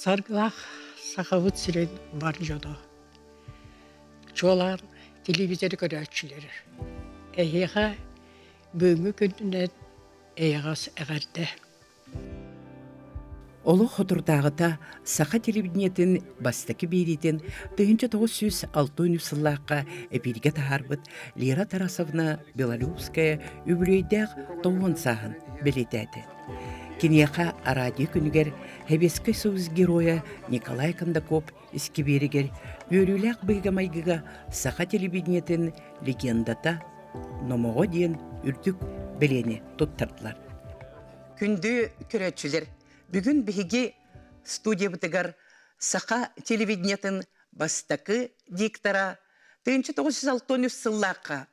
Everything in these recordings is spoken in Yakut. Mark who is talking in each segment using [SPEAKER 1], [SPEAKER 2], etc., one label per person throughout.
[SPEAKER 1] Саргылаах Сахабыт сирин бар дьоно, чуолаан телевизоры көрөөччүлэр, эһиэхэ бүгүҥҥү күнүнэн эйэҕэс эҕэрдэ!
[SPEAKER 2] Олох соторутааҕыта саха телевидениетин бастакы биэриитин 1963 сыллаахха эпииргэ таһаарбыт Лера Тарасовна Белолюбская үбүлүөйдээх тоҕуон сааһын бэлиэтээтэ. Киниэхэ араадьыйа күнүгэр Сэбиэскэй Союз Геройа Николай Кондаков искибиэригэр үөрүүлээх быһыыга-майгыга саха телевидениетин легендата Номоҕо диэн үрдүк бэлиэни туттардылар.
[SPEAKER 3] Күндү көрөөччүлэр, бүгүн биһиги студиябытыгар саха телевидениетын бастакы диктора 1963 сыллаахха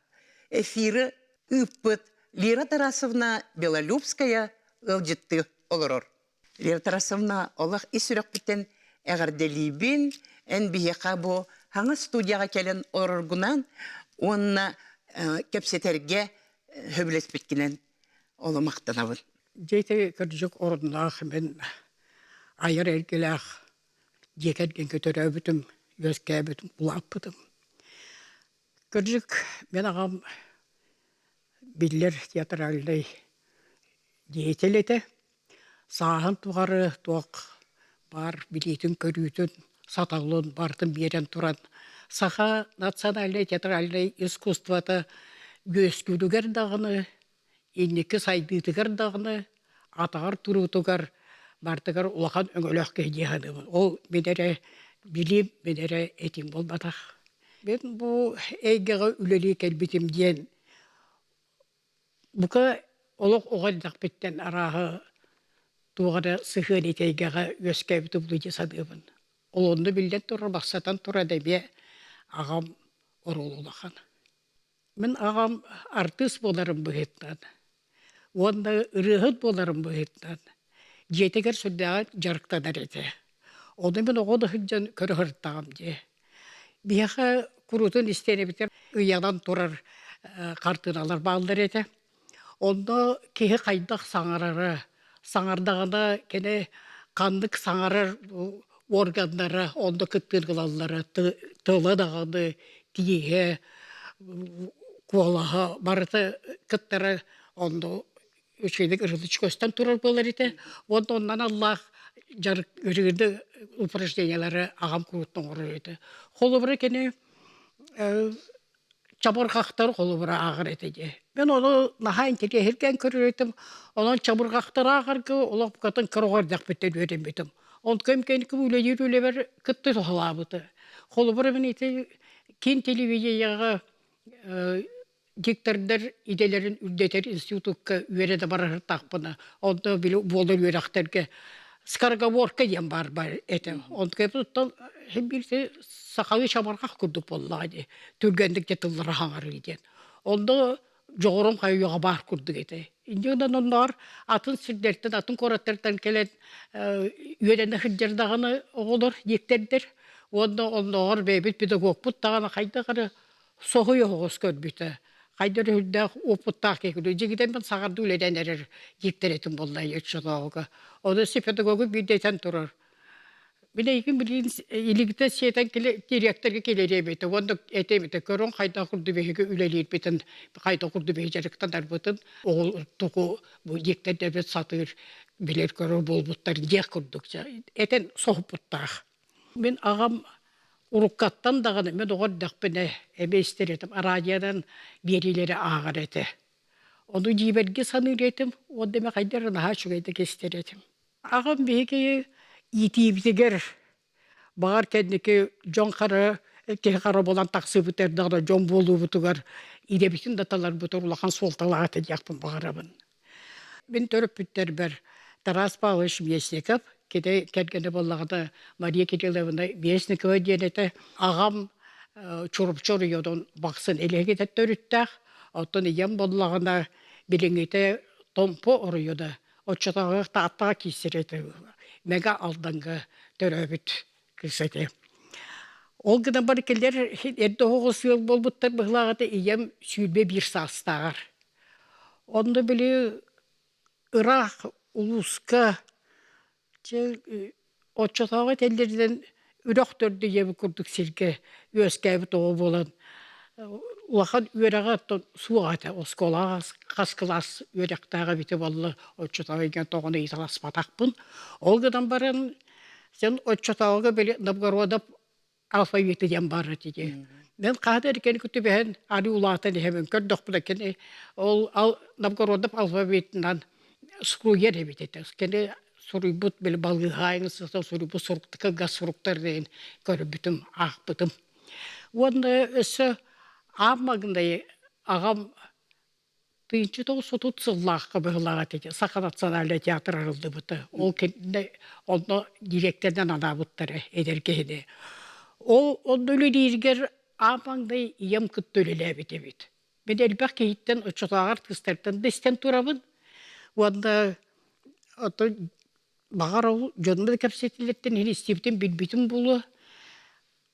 [SPEAKER 3] эфиры ыыппыт Лера Тарасовна Белолюбская ыалдьыттыы олорор. Лера Тарасовна, олох ис сүрэхпиттэн эҕэрдэлиибин. Эн биһиэхэ бу хаҥас студияҕа кэлэн олороргунан уонна кэпсэтэргэ сөбүлэспиккинэн оло махтанабын.
[SPEAKER 1] Дьэ ити кырдьык оруннаах мин айар эйгэлээх дьиэ кэргэҥҥэ төрөөбүтүм, үөскээбитим, улааппытым. Кырдьык, мин аҕам биллэр театральнай деятель этэ. Сааһын тухары туох баар билиитин-көрүүтүн, саталын барытын биэрэн туран, саха национальнай театральнай искусствота үөскүүрүгэр даҕаны, инники сайдыытыгар даҕаны, атаҕар туруутугар барытыгар улахан өҥөлөөх киһи дии саныыбын. Ол мин эрэ билиим, мин эрэ этиим буолбатах. Мин бу эйгэҕэ үлэлии кэлбитим диэн Бука олох оҕо эрдэхпиттэн арааһы туох эрэ сыһыан ити эйгэҕэ үөскээбит дуу дии саныыбын. Ол онно биллэн турар, бастатан туран эмиэ аҕам оруола улахан. Мин аҕам артыыс буоларым быһыытынан уонна ырыаһыт буоларым быһыытынан дьиэтигэр сүрдээҕин дьарыктанар этэ. Ону мин оҕо да сылдьан көрө сырыттаҕым дии. Биһиэхэ куруутун истиэнэбитигэр ыйанан турар хартыыналар бааллар этэ. Онно киһи хайдах саҥарара, саҥардаҕына кини ханнык саҥарар органнара онно кыттыыр ылаллара, тыла даҕаны, тииһэ, куолаһа барыта кыттара онно үчүгэйдик ырылыччы көстөн турар буолар этэ. Уонна оннан аллаах дьарык ырыыны упражнениялары аҕам куруттан оҥорор этэ. Холобура кини чабырҕахтар холобура ааҕар этэ дии. Мен ону наһаа интэриэһиргээн көрөр этим. Онон чабырҕахтары ааҕарга олох букатын кыра оҕо эрдэхпиттэн үөрэммитим. Онтукам кэнники үлэлиир үлэбэр кытта туһалаабыта. Холобура мин ити киин телевидениеҕа диктордар идэлэрин үрдэтэр институкка үөрэнэ барардаахпына, онно били буолар үөрэхтэргэ скороговорка диэн баар бар этэ. Онтукайбытыттан син биир сахалыы чабырҕах курдук буоллаҕа дии, түргэнник дьэ тыллара хаҥарыы диэн. Онно дьоҕурум хайыйаҕа баар курдук этэ. Инньэ гынан оннооҕор атын сирдэртэн, атын куораттартан кэлэн үөрэнэ сылдьар даҕаны оҕолор, диэктэрдэр. Уонна оннооҕор бэйэбит педагогпут даҕаны хайдах эрэ соһуйа оҕус көрбүтэ. Хайдах үрдээх уопуттаах киһи дьигитэн мин саҥардыы үлэлээн эрэр дииктэр этим буолла оччотооҕуга. Ону си педагогу биирдэ этэн турар. Мин эйигин билигин илигитэ сиэтэн кили директорга килэриэ эбитэ уонна этэ эбитэ көрүҥ хайдах курдук биһиги үлэлиирбитин хайдах курдук биһиги дьарыктанарбытын оҕол тугу бу диэктэрдэрбит сатыыр билэр көрөр буолбуттар диэх курдук этэн соһуппуттаах. Мин аҕам уруккаттан даҕаны мин оҕо эрдэхпинэ эмиэ истэр этим, араадьыйанан биэриилэри ааҕар этэ. Ону дьиибэргэ саныыр этим уонна эмэ хайдах эрэ наһаа үчүгэйдик истэр этим. Аҕам биһиги иитиибитигэр баҕар кэнники дьон хара киһи хара буолан тахсыбыт эрдэҕинэ дьон буолуубутугар идэбитин да таларбытыгар улахан суолталаах этэ диэхпин баҕарабын. Мин төрөппүттэрбэр Тарас Павлович Местников, кини кэргэнэ буоллаҕына Мария Кирилловна Местникова диэн этэ. Аҕам Чурапчы оройуонун Бахсын Илиһигитэ төрүттээх, оттон ийэм буоллаҕына билиҥҥитэ Томпо оройуона оччотооҕу Тааттаҕа киирсэр этэ. Мэҥэ Алданга төрөөбүт кыыс этэ. Ол гынан баран кинилэр эрдэ оһоҕос ыал буолбуттар быһыылаах этэ ийэм 21 саастааҕар. Онно били ыраах улууска чэ Оччотооҕу этэллэринэн үрэх төрдө диэбит курдук сиргэ үөскээбит оҕо буолан улахан үөрэҕэ оттон суох этэ. Оскуолаҕа хас кылаас үөрэхтээх эбитэ буолла, оччотооҕу игэн тоҕону ыйыталаспатахпын. Ол гынан баран син оччотооҕуга били Новгородов алфавиты диэн баар этэ дии. Мен хаһан эркени түбэһэн ары улаатан иһэбин көрдөхпүнэ кини ол Новгородов алфавитынан суруйар эбит этэ. Кини суруйбут били балыыһаайын сыта суруйбут суруктарга суруктар диэн көрбүтүм, аахпытым. Уонна өссө аам маҥнай аҕам 1930 сыллаахха быһыылаах этэ Саха национальнай театр арыллыбыта. Ол кэннэ онно дириэктэринэн анаабыттара эдэр киһини. Ол онно үлэлииригэр аан маҥнай ийэм кытта үлэлээбит эбит. Мин элбэх киһиттэн оччотооҕу артыыстартан да истэн турабын. Уонна оттон баҕар ол дьонум да кэпсэтиилэриттэн иһин истибитим, билбитим буолуо.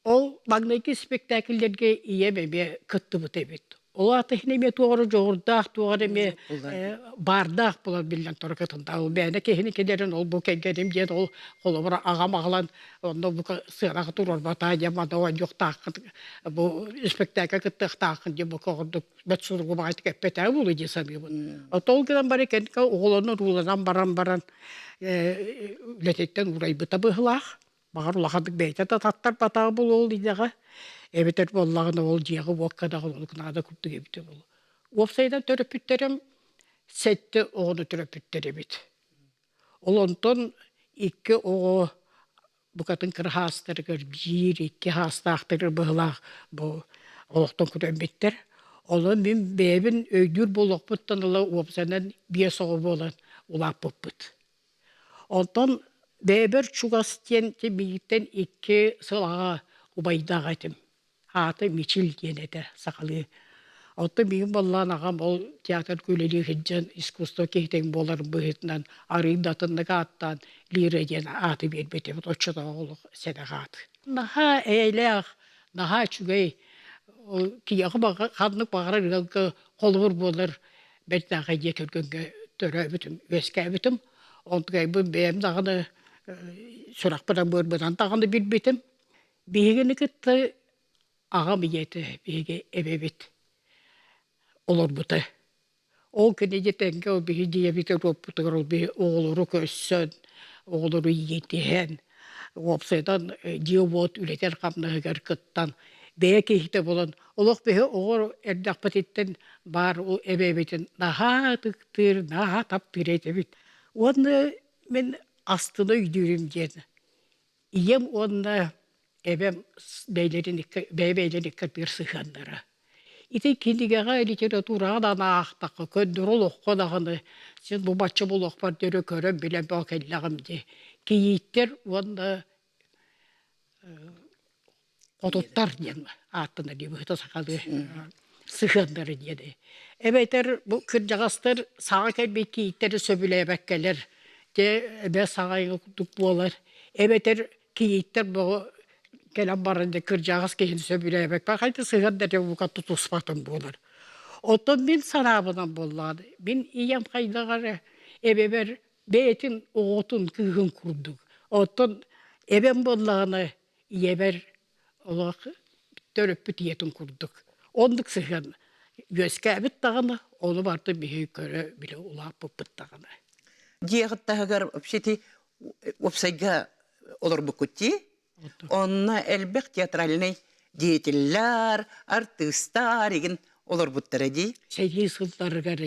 [SPEAKER 1] Ол маҥнайгы испэктээкиллэргэ ийэм эмиэ кыттыбыт эбит. Ол аата иһин эмиэ туох эрэ дьоҕурдаах, туох эрэ эмиэ баардаах буолан биллэн турар кытында. Ол мээнэ киһини кэлэрин ол бу кэргэним диэн ол холобура аҕам аҕалан онно бу сыанаҕа туруорбатаа диэн манна оонньуохтааххын бу испэктээккэ кыттыахтааххын диэн бу курдук бэрт судургу баҕайытык эппэтэ буолуо дии саныыбын. Ол гынан баран кэнники оҕолонон ууланан баран баран үлэтиттэн уурайбыта быһыылаах. Баҕар улаханнык бэйэтэ да таттарбатаҕа буолуо ол идэҕэ, эбэтэр буоллаҕына ол дьиэҕэ-уокка даҕаны оннук наада курдук эбитэ буолуо. Уопсайынан төрөппүттэрим сэттэ оҕону төрөппүттэр эбит. Ол онтон икки оҕо букатын кыра хаастарыгар биир, икки хаастаахтарыгар быһыылаах бу олохтон күрэммиттэр. Онон мин бэйэбин өйдүүр буолуохпуттан ыла уопсайынан биэс оҕо буолан улааппыппыт. Онтон бэйэбэр чугас диэн миигиттэн икки сыл аҕа убайдаах этим. Аата Мичил диэн этэ сахалыы. Оттон миигин буоллаан аҕам ол театрга үлэлии сылдьан искусство киһитин буоларын быһыытынан арыый да атыннык ааттаан Лира диэн ааты биэрбит эбит оччотооҕу олох сэдэх аат. Наһаа эйэлээх, наһаа үчүгэй киһиэхэ ханнык баҕарар ыалга холобур буолар бэртээхэй дьиэ кэргэҥҥэ төрөөбүтүм, үөскээбитим. Онтукайбын бэйэм даҕаны сүрэхпинэн быарбынан даҕаны билбитим. Биһигини кытта аҕам ийэтэ, биһиги эбэбит олорбута. Ол кинигэ тэҥҥэ ол биһи дьиэбитигэр уоппутугар ол биһи оҕолору көрсөн, оҕолору иитиһэн, уопсайынан дьиэ-уот үлэтигэр-хамнаһыгар кыттан, бэйэ киһитэ буолан олох биһи оҕо эрдэхпититтэн баар ол эбэбитин наһаа ытыктыыр, наһаа таптыыр этибит. Уонна мин астына өйдүүрүм диэн ийэм уонна эбэм бэйэлэрин бэйэ-бэйэлэрин икки ардыгар сыһыаннара. Ити кинигэҕэ литератураҕа даҕаны аахтахха, көннөрү олоххо даҕаны син бу бачча буолуохпар диэри көрөн билэн бөҕө кэллэҕим дии. Кийииттэр уонна хотуттар диэн ааттанар дии быһыта сахалыы сыһыаннара диэни. Эбэтэр бу кырдьаҕастар саҥа кэлбит кийииттэри сөбүлээбэккэлэр дьэ эбэ саҥа курдук буолар. Эбэтэр кийииттэр бөҕө кэлэн баран дьэ кырдьаҕас киһини сөбүлээбэккэ хайда сыһыан да бука тутуспатым буолар. Оттон мин санаабынан буоллаҕына, мин ийэм хайдах эрэ эбэбэр бэйэтин оҕотун кыыһын курдук. Оттон эбэм буоллаҕына ийэбэр олох төрөппүт ийэтин курдук. Оннук сыһыан үөскээбит даҕаны, ону барытын биһиги көрө билэ улааппыппыт даҕаны.
[SPEAKER 3] Дьиэҕит таһыгар вообще уопсайга олорбуккут дии. Онно элбэх театральнай деятеллэр, артыыстар игин олорбуттара дии.
[SPEAKER 1] Сэрии сылларыгар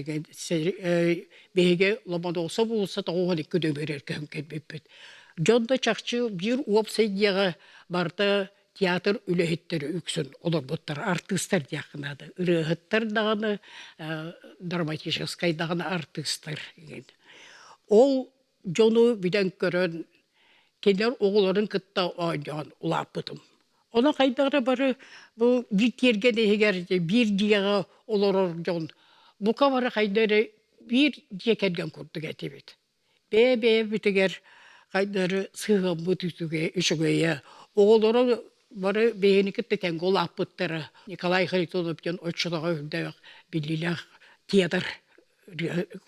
[SPEAKER 1] биһиги Ломоносов уулусса 92 нөмерер көһөн кэлбиппит. Дьон да чахчы биир уопсай дьиэҕэ барыта театр үлэһиттэрэ үксүн олорбуттар, артыыстар диэххэ наада. Ырыаһыттар даҕаны, драматическай даҕаны артыыстар. Ол дьону билэн көрөн кинилэр оҕолорун кытта оонньоон улааппытым. Ону хайдах эрэ бары бу биир тиэргэн иһигэр биир дьиэҕэ олорор дьон бука бары хайда эрэ биир дьиэ кэргэн курдук этибит. Бэйэ-бэйэбитигэр хайда эрэ сыһыаммыт үчүгэйэ, оҕолоро бары бэйэни кытта тэҥҥэ улааппыттара. Николай Харитонов диэн оччолорго үрдээх биллиилээх театр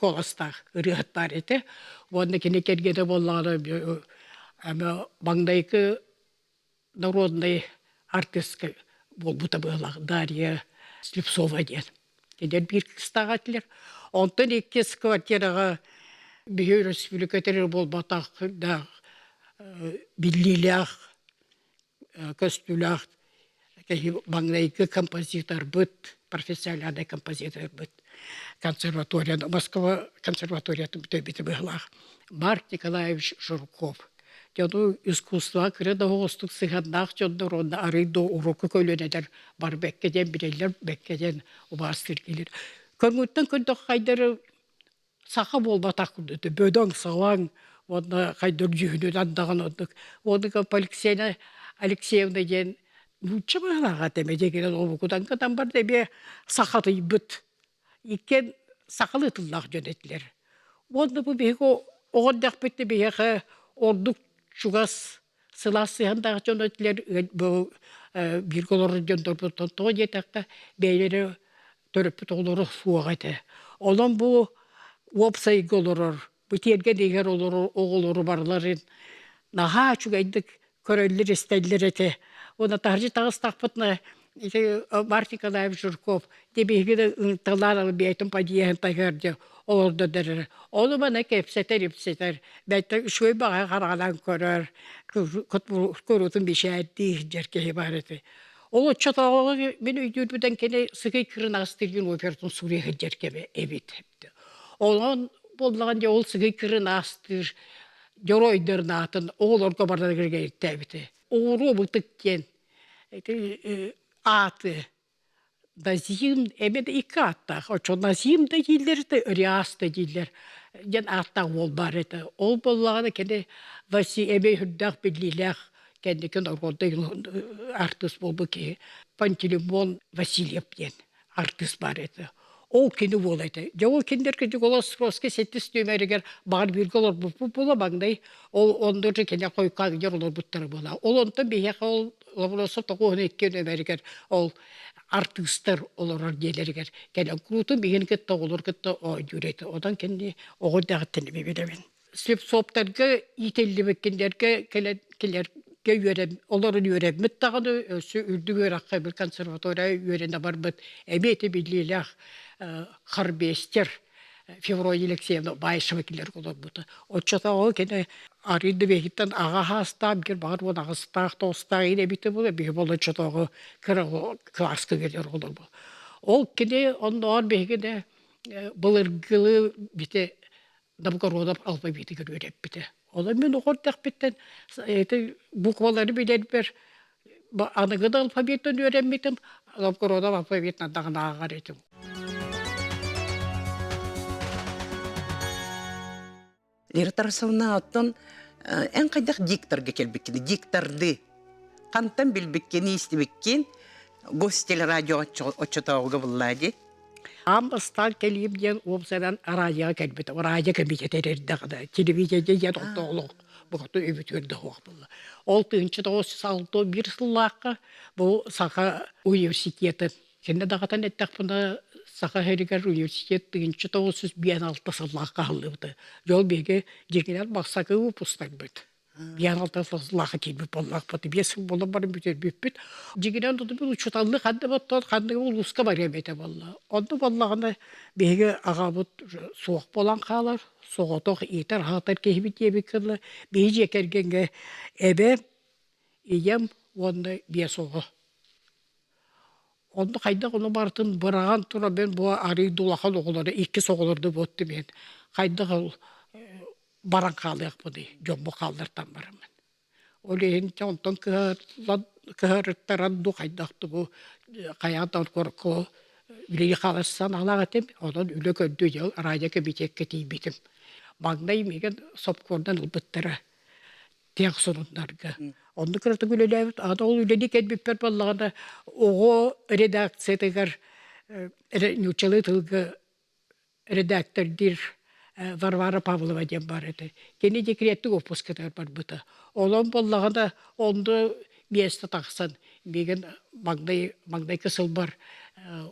[SPEAKER 1] куоластаах ырыаһыт баар этэ. Уонна кини кэргэнэ буоллаҕына Ама маҥнайгы народнай артыыска буолбута быһыылаах Дарья Слепцова диэн. Кинилэр биир кыыстаах этилэр. Онтон иккис квартираҕа биһи өрөспүүбүлүкэтигэр буолбатах да биллиилээх, көстүүлээх киһи маҥнайгы композиторбыт, профессиональнай композиторбыт консерваторияны, Москва консерваториятын бүтэрбитэ быһыылаах Марк Николаевич Жирков. Дьону искусствоҕа кыра да оҕустук сыһыаннаах дьоннор уонна арыый да урукку көлүөнэлэр бар бэккэ диэн билэллэр, бэккэ диэн убаастыыр киһилэр. Көҥүттэн көрдөххө хайдары саха буолбатах курдук бөдөҥ салаҥ уонна хайдах дьүһүнүнэн даҕаны оннук. Уонна Поликсена Алексеевна диэн нуучча быһыылааҕа этэ дьиҥинэн омугунан гынан барда эмиэ сахатыйбыт. Иккиэн сахалыы тыллаах дьон этилэр. Уонна бу биһиги оҕо эрдэхпитинэ биһиэхэ ордук чугас сылаас сыһыаннаах дьон этилэр бу бииргэ олорор дьоннорбуттан тоҕо диэтэххэ бэйэлэрэ төрөппүт оҕолоро суох этэ. Онон бу уопсайга олорор, бу тиэргэн иһигэр олорор оҕолору барыларын наһаа үчүгэйдик көрөллөр-истэллэр этэ. Уонна таһырдьа таҕыстахпытына ити Марк Николаевич Жирков дьэ биһиги да ыҥырталаан бэйэтин подъеһын таһыгар дьэ олордо дэрэр. Ону маны кэпсэтэр-ипсэтэр, бэйэтэ үчүгэй баҕайы хараҕынан көрөр, куруутун бишээрдии сылдьар киһи баар этэ. Ол оччотооҕу мин өйдүүрбүтэн кини сыгый кырынаастыыргын оператын суруйа сылдьар кэмэ эбит. Онон буоллаҕын дьэ ол сыгый кырынаастыыр дьоруойдарын аатын оҕолорго бардарыгар ирдээбитэ. Оҕуруо бытык диэн ити ааты Назим эмиэ да икки ааттаах. Оччо Назим да дииллэр да Риас да дииллэр диэн ааттаах уол баар этэ. Ол буоллаҕына кини Василий эмиэ сүрдээх биллиилээх кэнники норуодунай артыыс буолбут киһи Пантелеймон Васильев диэн артыыс баар этэ. Ол кини уола этэ. Дьэ ол кинилэргэ Дьугулас сэттис нүөмэригэр баҕар бииргэ олорбуппут буола маҥнай ол онно кини хойукка олорбуттара буола. Ол онтон биһиэхэ ол Лавросов 92 нүөмэригэр ол артыыстар олорор дьиэлэригэр кэлэн куруутун биһигини кытта оҕолор кытта оонньуур этэ. Онон кини оҕо эрдэҕиттэн билэбин. Слепцовтарга иитиллибит кинилэргэ кэлэн кинилэргэ үөрэн олорон үөрэммит даҕаны өссө үрдүк үөрэххэ бил консерватория үөрэнэ барбыт эмиэ ити биллиилээх харбестер Феврония Алексеевна Баишева кинилэргэ олорбута. Оччотооҕу кини арыый да биһигиттэн аҕа саастаах, биир баҕар 18-таах, тоҕустаах иһин эбитэ буолуо, биһи буолла оччотооҕу кыра кылааска үөрэнэр оҕолор буол. Ол кини оннооҕор биһигини былыргылыы бити Новгородов алфавитыгар үөрэппитэ. Онон мин оҕо эрдэхпиттэн ити буквалары билэрбэр аныгы да алфавиттан үөрэммитим, Новгородов алфавитынан даҕаны ааҕар этим.
[SPEAKER 3] Лера Тарасовна, оттон эн хайдах дикторга кэлбиккин, дикторды хантан билбиккин, истибиккин гостелерадио оччотооҕуга буллаа дии?
[SPEAKER 1] Аан бастаан кэлиим диэн уопсайынан араадьыйаҕа кэлбитим. Араадьыйа кэмитиэтэ эрдэҕинэ, телевидение диэн онто олох букатын үбүтүгэр да суох буолла. Ол 1961 сыллаахха бу Саха университетын Кэннэ даҕатан эттэхпинэ, Саха сиригэр университет 1956 сыллаахха аһыллыбыта. Дьол биһиги дьиҥинэн бастакы выпустарбыт. 56 сыллаахха киирбит буоллахпыт. 5 сыл буолан баран бүтэрбиппит. Дьиҥинэн тутубут учууталлыы ханна боттон ханнык улууска барыам этэ буолла. Онно буоллаҕына биһиги аҕабыт суох буолан хаалар, соҕотох иитэр-аһатар киһибит диэбит гына биһи дьиэ кэргэҥҥэ эбэм, ийэм уонна биэс оҕо. Онно хайдах ону барытын быраҕан туран мин бу арыый да улахан оҕолору иккис оҕолорду буоттум иһин хайдах ол баран хаалыахпыный дьомму хааллартан бараммын. Ол иһин онтон кыһарыттаран дуу хайдах да бу хайаан да куоракка үлэлии хаалар санаалаах этим. Онон үлэ көрдүү дьыл радиокомитекка тиийбитим. Маҥнай миигин сопкуордан ылбыттара тиэх сонуннарга. Онно кыратык үлэлээбит. Аны ол үлэни кэлбиппэр буоллаҕына оҕо редакциятыгар нууччалыы тылга редактордиир Варвара Павлова диэн баар этэ. Кини декреттик отпускатыгар барбыта. Онон буоллаҕына онно миэстэ тахсан миигин маҥнай маҥнайгы сылбар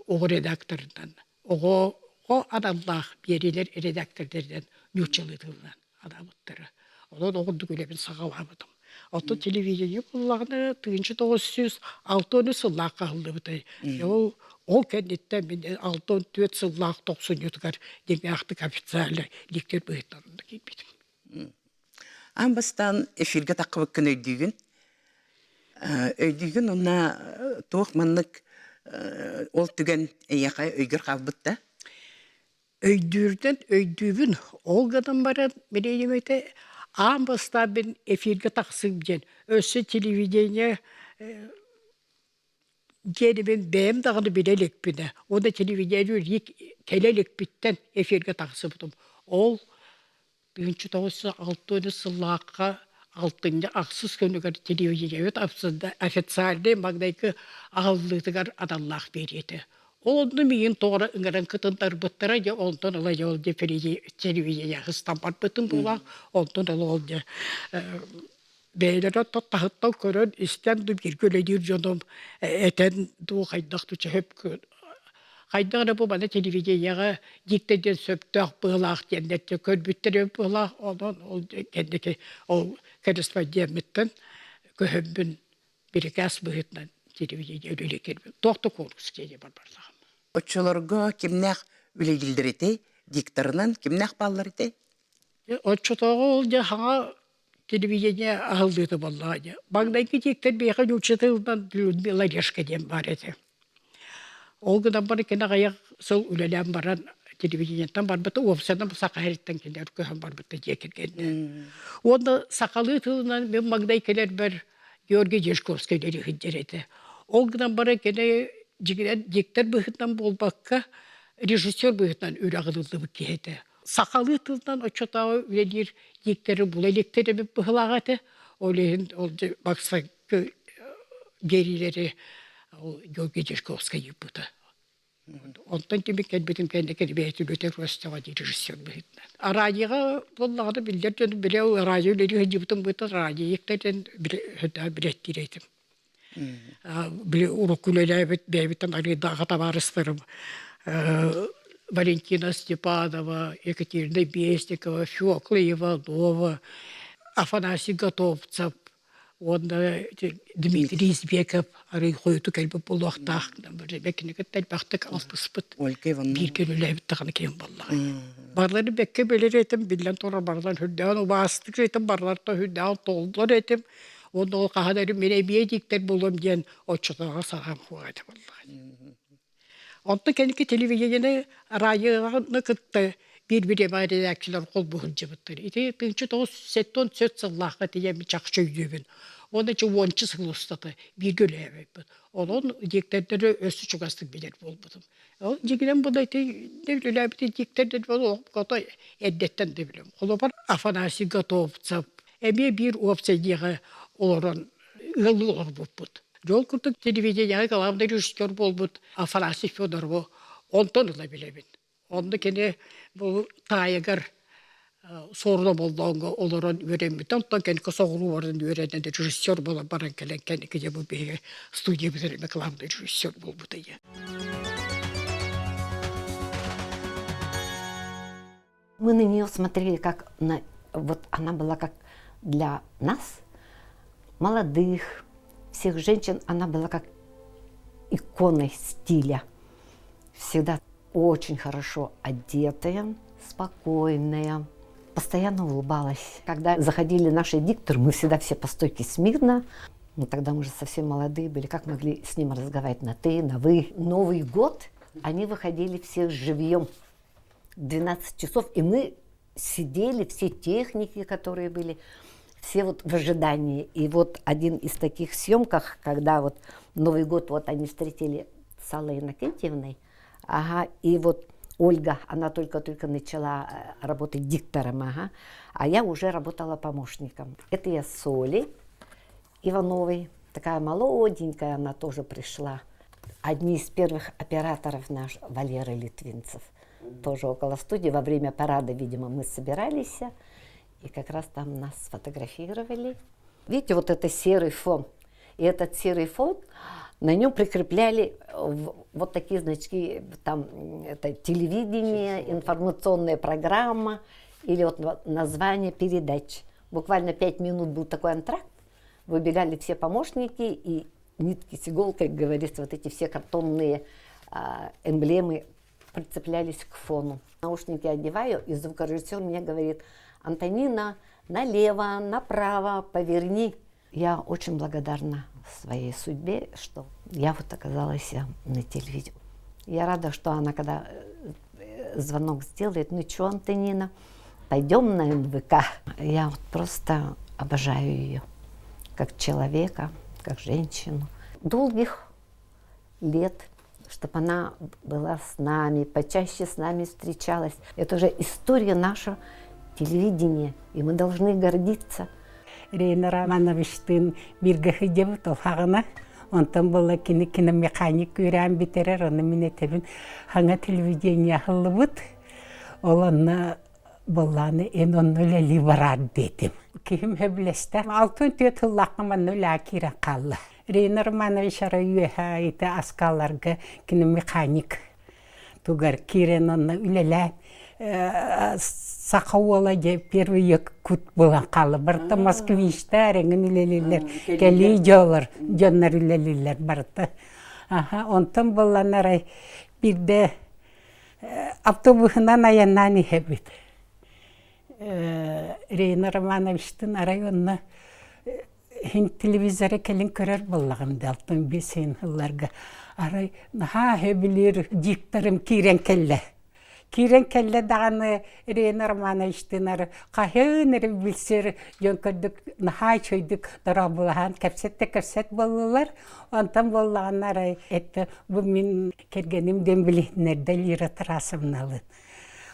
[SPEAKER 1] оҕо редакторынан оҕоҕо аналлаах биэриилэр редактордарынан нууччалыы тылынан анаабыттара. Онон ол курдук үлэбин саҕалаабытым. Оттон телевидение буоллаҕына 1960 сыллаахха аһыллыбытай. Ол ол кэнниттэн мин 64 сыллаах тохсунньутугар дьиҥнээхтик официально диктор быһыытынан киирбитим.
[SPEAKER 3] Аан бастаан эфиргэ таххыбыккын өйдүүгүн? Өйдүүгүн уонна туох маннык ол түгэн эйиэхэ өйгөр хаалбыт да?
[SPEAKER 1] Өйдүүрдэн өйдүүбүн. Ол гынан баран бириэмэтэ аан бастаан мин эфиргэ тахсыым диэн өссө телевидение диэнибин бэйэм даҕаны билэ иликпинэ уонна телевидение кэлэ иликпиттэн эфиргэ тахсыбытым. Ол 1960 сыллаахха алтынньы ахсыс күнүгэр телевидениебит официальнай маҥнайгы аһыллыытыгар аналлаах биэриитэ. Ол онно миигин тоҕо ыҥыран кытыннарбыттара дьэ онтон ыла дьэ ол дьэ телевидение ыстан барбытым буолаах онтон ыла ол дьэ бэйэлэрэ таһыттан көрөн истэн дуу бииргэ үлэлиир дьонум этэн дуу хайдах дуу чөһөп хайдах эрэ бу маны телевидениеҕэ диктор диэн сөптөөх быһыылаах диэннэр көрбүттэр быһыылаах онон ол кэнники ол корреспондеммиттэн көһөммүн бирикээс быһыытынан телевидение үлэлии кэлбит туох да куонкурус диэни барбатаҕым.
[SPEAKER 3] Оччолорго кимнээх үлэлииллэр этэй? Дикторынан кимнээх бааллар этэй?
[SPEAKER 1] Оччотооҕу ол дьэ хаҥа телевидение аһыллыыта буоллаҕа дьэ. Маҥнайгы диэктэр биһиэхэ нуучча тылынан Людмила Орешка диэн баар этэ. Ол гынан баран кини аҕыйах сыл үлэлээн баран телевидениеттан барбыта, уопсайынан Саха сириттэн кинилэр көһөн барбыта дьиэ кэргэннэ. Уонна сахалыы тылынан мин маҥнай кэлэрбэр Георгий Дьячковскай үлэлии сылдьар этэ. Ол гынан баран кини дьиҥинэн диктор быһыытынан буолбакка, режиссер быһыытынан үрэҕи ылыллыбыт киһи этэ. Сахалыы тылынан оччотооҕу үлэлиир дииктэри була иликтэр эбит быһыылаах этэ. Ол иһин ол бастакы биэриилэри ол Георгий Дьячковскай ыыппыта. Онтон түмүк кэлбитим кэннэ кэрбэйэтин өтө көрсөҕө дии режиссер быһыытынан. Радиоҕа буоллаҕына биллэр дьон били радио үлэлии сылдьыбытым быһыытынан радиоиктэрин билэттиир этим. Били урукку үлэлээбит бэйэбиттэн арыйдааҕы табаарыстарым Валентина Степанова, Екатерина Бестикова, Фёкла Иванова, Афанасий Готовцев уонна Дмитрий Избеков арый хойуту кэлбит буолуохтаах бэккини кытта элбэхтик алтыспыт
[SPEAKER 3] Ольга Ивановна
[SPEAKER 1] бииргэ үлэлээбит даҕаны киһим буоллаҕа. Барлары бэккэ билэр этим, биллэн турар барыларын үрдээн убаастык этим, барыларта үрдээн толлор этим. Уонна ол хаһан эрэ мин эмиэ диктор буолуом диэн оччотооҕу санаам суох этэ буоллаҕа. Онтон кэнники телевидениены радионы кытта биир бириэмэ редакциялар холбуу сылдьыбыттар. Ити 1974 сыллаахха тиийэн чахчы өйдүүбүн. Уонна ичи уонча сыл устата бииргэ үлэлээбиппит. Онон диэктэрдэри өссө чугастык билэр буолбутум. Ол дьиҥинэн бу да ити үлэлээбит диэктэрдэр олоххото эрдэттэн да билэм. Холобур, Афанасий Готовцев эмиэ биир уопсай дьиэҕэ олорон ыаллыы олорбуппут. Дьол курдук телевидениеҕэ главный режиссер буолбут Афанасий Федорову онтон ыла билэбин. Онно кини бу таайыгар суоруна боллооҥҥо олорон үөрэммитэ. Онтон кэнники соҕуруу баран үөрэнэн режиссер буолан баран кэлэн кэнники дьэ бу биһиги студиябытыгар эмиэ главный режиссер буолбута ийэ.
[SPEAKER 4] Мы на нее смотрели как на... Вот она была как для нас, молодых, всех женщин, она была как иконой стиля. Всегда очень хорошо одетая, спокойная, постоянно улыбалась. Когда заходили наши дикторы, мы всегда все по стойке смирно. Мы тогда мы же совсем молодые были, как могли с ним разговаривать на «ты», на «вы». Новый год они выходили все живьем. 12 часов, и мы сидели, все техники, которые были, все вот в ожидании. И вот один из таких съемках, когда вот Новый год вот они встретили с Аллой Иннокентьевной, ага, и вот Ольга, она только-только начала э, работать диктором, ага, а я уже работала помощником. Это я с Олей Ивановой, такая молоденькая, она тоже пришла. Одни из первых операторов наш Валера Литвинцев. Тоже около студии. Во время парада, видимо, мы собирались, и как раз там нас сфотографировали. Видите, вот это серый фон. И этот серый фон, на нем прикрепляли вот такие значки, там это телевидение, информационная программа или вот название передач. Буквально 5 минут был такой антракт, выбегали все помощники и нитки с иголкой, как говорится, вот эти все картонные эмблемы прицеплялись к фону. Наушники одеваю, и звукорежиссер мне говорит: «Антонина, налево, направо, поверни». Я очень благодарна своей судьбе, что я вот оказалась на телевидении. Я рада, что она, когда звонок сделает: «Ну что, Антонина, пойдем на НВК». Я вот просто обожаю ее как человека, как женщину. Долгих лет, чтобы она была с нами, почаще с нами встречалась. Это уже история нашего телевидения, и мы должны гордиться.
[SPEAKER 5] Рейна Романовичтыын бииргэ сылдьыбыт ол саҕана. Онтон буолла кини киномеханик үөрээн бүтэрэр, ону мин этэбин саҥа телевидение аһыллыбыт. Ол онно буоллааны эн онно үлэлии бараар диэтим. Киһим сөбүлэстэ. 64 сыллаахха манна үлэҕэ киирэн хаалла. Рейна Романович арай үөһэ ити аскаларга киномеханик тугар киирэн онно үлэлээн саха уола дьэ первый якут буолан хаалла. Барыта москвичтар эҥин үлэлииллэр, кэлии дьоллор, дьоннор үлэлииллэр барыта. Аха, онтон буоллан арай биирдэ автобуһунан айаннаан иһэбит. Рейна Романовичтын арай онно иһин телевизоры кэлин көрөр буоллаҕым да алтан биэс сылларга арай наһаа сөбүлүүр дикторым киирэн кэллэ. Киирэн кэллэ даҕаны Рена Романовичтыын ары хаһыын эрэ билсэр дьон көрдүк наһаа үчүгэйдик дорооболоһон кэпсэт да кэпсэт буоллулар. Онтон буоллаҕына арай это бу мин кэргэним диэн билиһиннэрдэ Лира Тарасовналыын.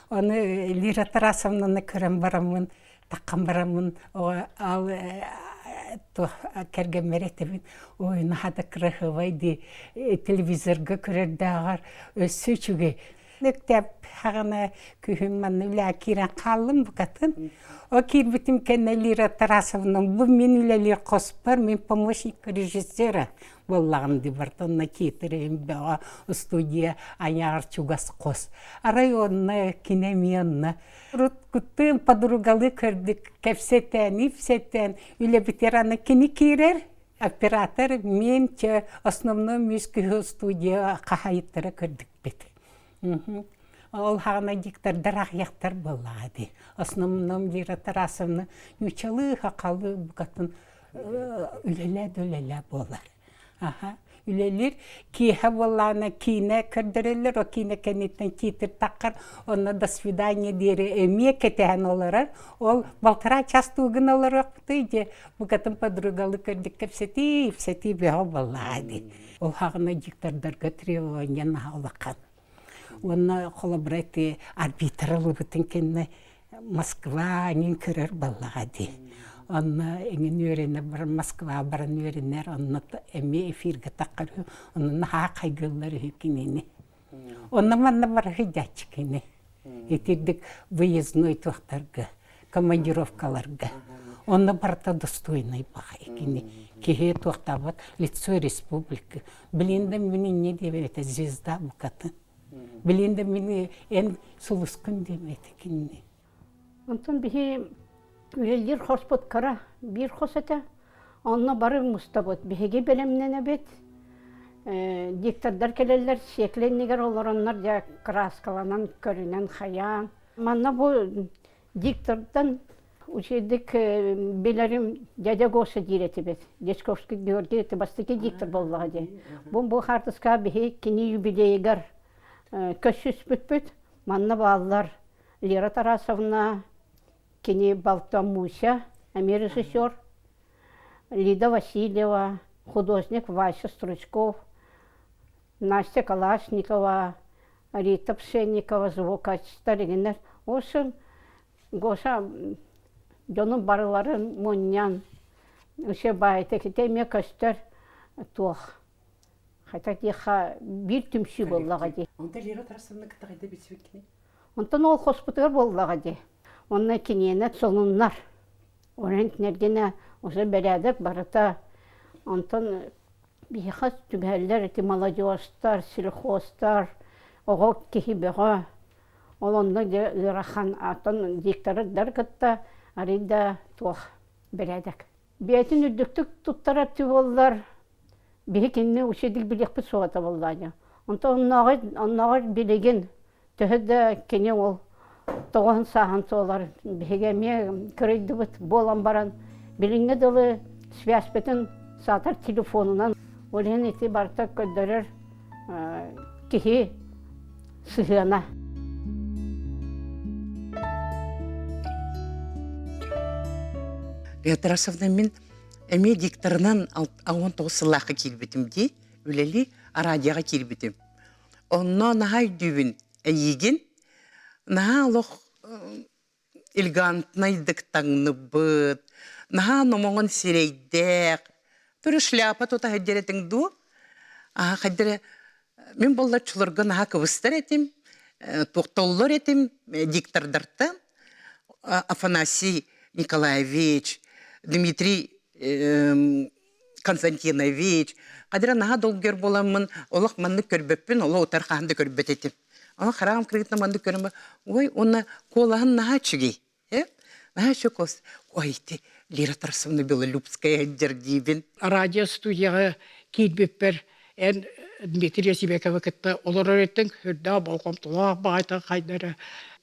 [SPEAKER 5] Ону Лира Тарасовнаны көрөн бараммын таххан бараммын ал кэргэммэр этэбин ой наһаа да кыраһыабай дии телевизорга көрөрдөөҕөр өссө үчүгэй Өктөөп хаҕана күһүн манна үлэҕэ киирэн хааллым букатын. О киирбитим кэннэ Лира Тарасовна бу мин үлэлиир хоспор, мин помощник режиссера буоллаҕым дии барыта онно киитирим бөҕө студия айаҕар чугас хос. Арай онно кини эмиэ онно урут куттуун подругалыы көрдүк кэпсэтэн, ипсэтэн үлэбитигэр аны кини киирэр оператор мен че основной мюзикл студия хаһайыттара көрдүкпүт. Ол хаҕана диктордар аҕыйахтар буоллаҕа дии. Основном Лира Тарасовна нууччалыы сахалыы букатын үлэлээ да үлэлээ буолар. Аха, үлэлиир. Киэһэ буоллаҕына киинэ көрдөрөллөр, о киинэ кэнниттэн титр таххар, онно до свидания диэри эмиэ кэтэһэн олорор. Ол полтора час туугун олоруохпутуй дьэ, букатын подругалы көрдүк кэпсэтии, ипсэтии бөҕө буоллаҕа дии. Ол хаҕына диктордарга требование наһаа улахан. Уонна холобура ити арбитр ылыбытын кэннэ Москва эҥин көрөр буоллаҕа дии. Онно эҥин үөрэнэ баран Москва баран үөрэнэр, онно эмиэ эфиргэ таххар үһү, онно наһаа хайгыыллар үһү кинини. Онно манна бара сылдьааччы кини. Итирдик выездной туохтарга, командировкаларга. Онно барыта достойный баҕайы кини. Киһи туохтаабат лицо республики. Билин да мин инньэ диэбэт звезда букатын. Билин да мин эн сулускун диэмэт кинини.
[SPEAKER 1] Онтон биһи үлэлиир хоспут кыра биир хос этэ. Онно бары мустабыт. Биһиги бэлэмнэнэбит. Диктордар кэлэллэр, сиэкилэ иннигэр олороннор дьэ кырааскаланан, көрүнэн хайаан. Манна бу диктортан үчүгэйдик билэрим дядя Гоша диир этибит. Дьячковский Георгий это бастакы диктор буоллаҕа дии. Бу хаартыскаҕа биһи кини юбилейыгар көрсүспүппүт. Манна бааллар Лера Тарасовна, кини балта Муся, эмиэ режиссер, Лида Васильева, художник Вася Стручков, Настя Калашникова, Рита Пшенникова, звукачтар игиннэр. В общем, Гоша дьонун барыларын мунньан, үчүгэй баайыта ити эмиэ көстөр туох Хотя диэхэ биир түмсүү буоллаҕа дии.
[SPEAKER 3] Онтон Лера Тарасовна кытта хайда билсибиккиний?
[SPEAKER 1] Онтон ол хоспутугар буоллаҕа дии. Онно киниэнэ сонуннар. Онон кинилэргинэ уже бэрээдэк барыта. Онтон биһиэхэ түбэһэллэр ити молодежтар, сельхозтар, оҕо киһи бөҕө. Ол онно дьэ ыарахан. Оттон диктордар кытта
[SPEAKER 6] Арыйда туох бэрээдэк. Бэйэтин үрдүктүк туттарар буоллар, биһи кинини үчүгэй билиэхпит суоҕа буоллаҕа. Онтон оннооҕор, оннооҕор билигин төһө да кини ол тоҕуһун сааһын туолар, биһиги эмиэ кырыйдыбыт буолан баран, билиҥҥи дылы связьпытын саатар телефонунан, ол иһин ити барыта көрдөрөр киһи сыһыана.
[SPEAKER 3] Тарасовна мин эмиэ дикторынан 19 сыллаахха киирбитим дии, үлэлии араадьыйаҕа киирбитим. Онно наһаа өйдүүбүн эйиигин, наһаа олох элегантнайдык таҥныбыт, наһаа номоҕон сирэйдээх, түрү шляпа тута сылдьар этиҥ дуу? Аа хайда эрэ мин буоллаччыларга наһаа кыбыстар этим, туохтоллор этим диктордартан Афанасий Николаевич, Дмитрий Константинович, хадыра наһаа долгуйар буоламмын олох маннык көрбөппүн, олох утар хаһан да көрбөт этим. Аны хараҕым кыргыттан маннык көрөн ой уонна куолаһын наһаа үчүгэй э наһаа үчүгэй куолас ой ити Лира Тарасовна Белолюбская сылдьар диибин.
[SPEAKER 1] Радио студияҕа киирбиппэр эн Дмитрий Сибековы кытта олорор этиҥ, үрдээх болҕомтолоох баҕайытын хайдара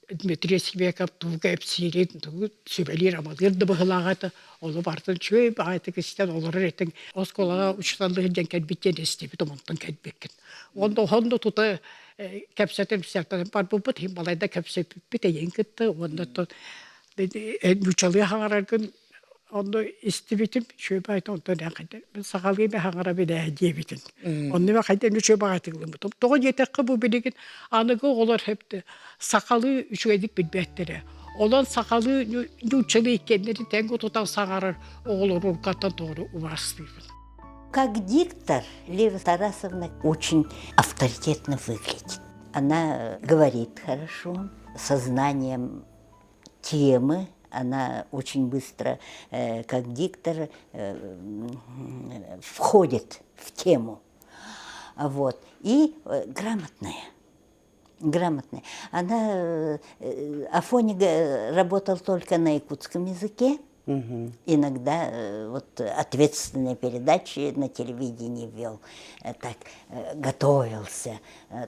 [SPEAKER 1] Дмитрий Сибеков тугу эпсиирин, тугу сүбэлиир-амалыыр да быһыылааҕа этэ. Ону барытын үчүгэй баҕайытык истэн олорор этиҥ. Оскуолаҕа учууталлыыр диэн кэлбит диэн истибит, онтон кэлбиккин. Онно онно тута кэпсэтэн сэртэн барбыппыт, иһин балайда кэпсэппиппит эйигин кытта уонна нууччалыы хаҥараргын онно истибитим үчүгэй баҕайытын онтон эн хайдах мин сахалыы да хаҥарабын ээ диэбитин. Онно мен хайдах үчүгэй баҕайытык ылыммытым. Тоҕо диэтэххэ бу билигин аныгы оҕолор хэпте сахалыы үчүгэйдик билбэттэрэ. Онон сахалыы нууччалыы иккиэннэри тэҥ тутан саҥарар оҕолору уруккаттан тоҕо убаастыыбын.
[SPEAKER 7] Как диктор Лира Тарасовна очень авторитетно выглядит. Она говорит хорошо, со знанием темы, она очень быстро, как диктор, входит в тему. Вот. И грамотная. Грамотная. Она Афоня работал только на якутском языке. Угу. Иногда вот ответственные передачи на телевидении вел, так готовился,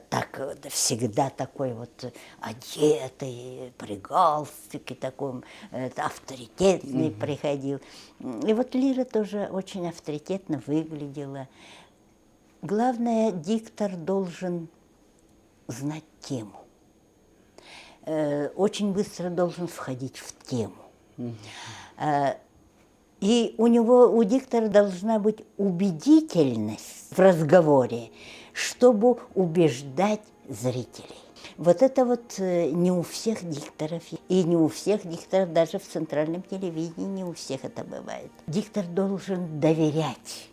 [SPEAKER 7] так всегда такой вот одетый, при галстуке таком, авторитетный угу. приходил. И вот Лира тоже очень авторитетно выглядела. Главное, диктор должен знать тему. Очень быстро должен входить в тему. И у него, у диктора должна быть убедительность в разговоре, чтобы убеждать зрителей. Вот это вот не у всех дикторов, и не у всех дикторов, даже в центральном телевидении не у всех это бывает. Диктор должен доверять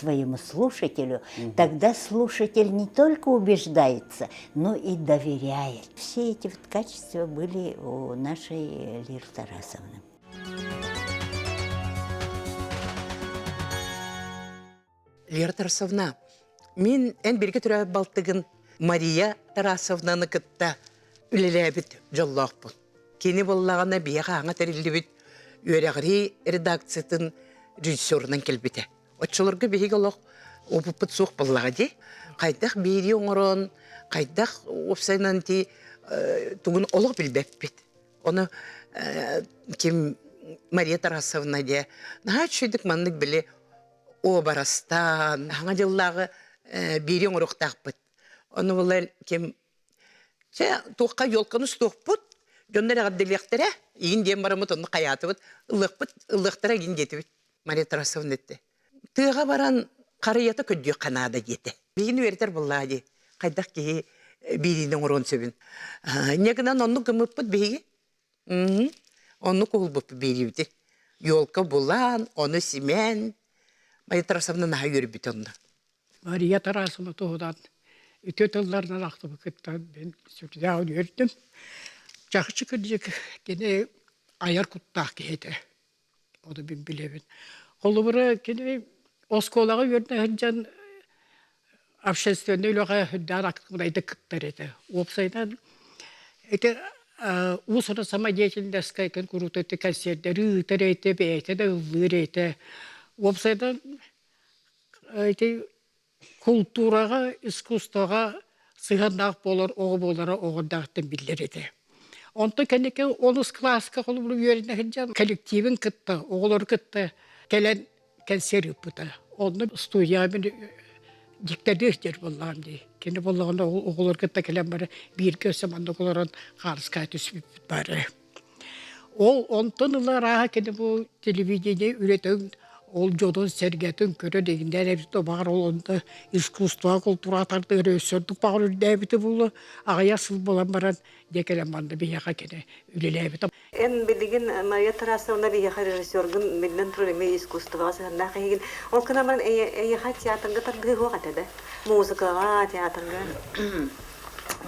[SPEAKER 7] своему слушателю, угу. тогда слушатель не только убеждается, но и доверяет. Все эти вот качества были у нашей Лиры Тарасовны.
[SPEAKER 3] Лера Тарасовна, мин эн бииргэ төрөөбүт балтыгын Мария Тарасовнаны кытта үлэлээбит дьоллоохпун. Кини буоллаҕына биһиэхэ аҥа тэриллибит үөрэҕирии редакциятын режиссерунан кэлбитэ. Оччолорго биһиги олох опыппыт суох буоллаҕа дии. Хайдах биэрии оҥорон, хайдах уопсайынан ти тугун олох билбэппит. Ону ким Мария Тарасовна диэ наһаа үчүгэйдик маннык били уобарастаан, хаҥа дьыллааҕы биири оҥоруохтаахпыт. Ону була ким чэ туохха елканы устуохпут, дьоннор эҕэрдэлиэхтэрэ, игин диэн бараммыт онно хайаатыбыт, ылыахпыт, ылыахтара игин диэтибит. Мария Тарасовна этте. Тыаҕа баран харыйата көрдүөххэ наада диэтэ. Биһигини үөрэтэр буоллаа дии. Хайдах киһи биириини оҥоруон сөбүн. Инньэ гынан оннук гыммыппыт биһиги. Оннук уһулбуппут биириибити. Елка булан, ону симээн. Мария Тарасовна наһаа үөрбүт онно.
[SPEAKER 1] Мария Тарасовна туһунан үтүө тылларынан ахтыбыккыттан мин сүрдээх үөрдүм. Чахчы кырдьык кини айар куттаах киһи этэ. Ону мин билэбин. Холобура, кини оскуолаҕа үөрэнэ сылдьан общественнай үлэҕэ үрдээн актыыбынайдык кыттар этэ. Уопсайынан ити Уус-уран самодеятельноска кэн курууту кэнсиэрдэри ыытар этэ, бэйэтэ да ыллыыр этэ. Уопсайынан ити култуураҕа, искусствоҕа сыһыаннаах буолар оҕо буолара оҕордоохтон биллэр этэ. Онтон кэнники онус кылааска холобур үөрэнэ сылдьан коллективин кытта, оҕолору кытта кэлэн кэнсиэр ыыппыта. Онно студияҕа мин диктардыы сылдьар буоллаҕым дии. Кини буоллаҕына оҕолор кытта кэлэн бары бииргэ өссө маннык олорон хаарыскаа түспүппүт баара. Ол онтон ыла арааһа кини бу телевидение үлэтин ол дьонун-сэргэтин көрөн иҥнэр эбит баҕар ол онно искусство култуура тардыгар өссө ордук баҕар үрдээбитэ буолуо аҕыйах сыл буолан баран дьэ кэлэн манна биһиэхэ кини үлэлээбитэ.
[SPEAKER 8] Эн билигин Майя Тарасовна биһиэхэ режиссергын биллэн турар эмиэ искусствоҕа сыһыаннаах эһигин. Ол гынан баран эйиэхэ театрга тардыһыы суох этэ да? Музыкаҕа, театрга?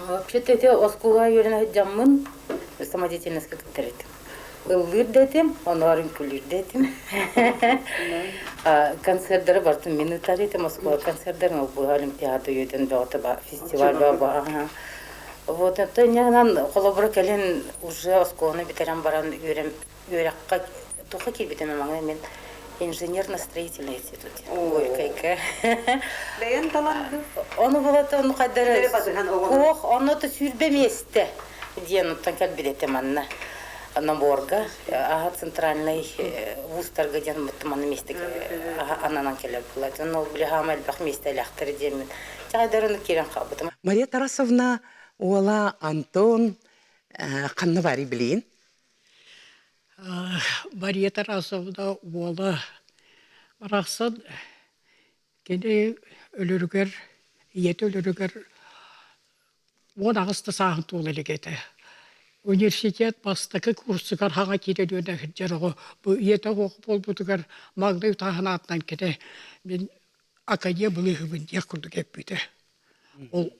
[SPEAKER 9] Вообще-то ити оскуолаҕа үөрэнэ сылдьаммын самодеятельноска кыттар этим. Ыллыыр да этим, онугар үҥкүүлүүр да этим. Концердары барытын мин ыытар этим, оскуола концердарын, ол быһа Олимпиада үөдэн бөҕөтө фестиваль бөҕө Вот это инньэ холобура кэлин уже оскуоланы бүтэрэн баран үөрэн үөрэххэ туохха киирбитим маҥнай мин инженерно-строительный институт Горькайга.
[SPEAKER 8] Бэйэн талан
[SPEAKER 9] Ону булата ону хайдары Ох, ону то сүүрбэ миэстэ диэн оттон кэлбит этим манна наборга аха центральный вузтарга диэн манна миэстэ ананан кэлэр буолла. Ол били хаама элбэх миэстэлээхтэр диэммин Чаҕайдарыны киирэн хаалбытым.
[SPEAKER 3] Мария Тарасовна уола Антон ханна барый билигин?
[SPEAKER 1] Мария Тарасовна уола барахсан кини өлөрүгэр, ийэтэ өлөрүгэр 18 да сааһын туола илик этэ. Университет бастакы курсугар хаҥа киирэн үөрэнэ сылдьар оҕо бу ийэтэ оҕо буолбутугар маҥнай утааһын аатынан кини мин академия былыыһыбын диэх курдук эппитэ. Ол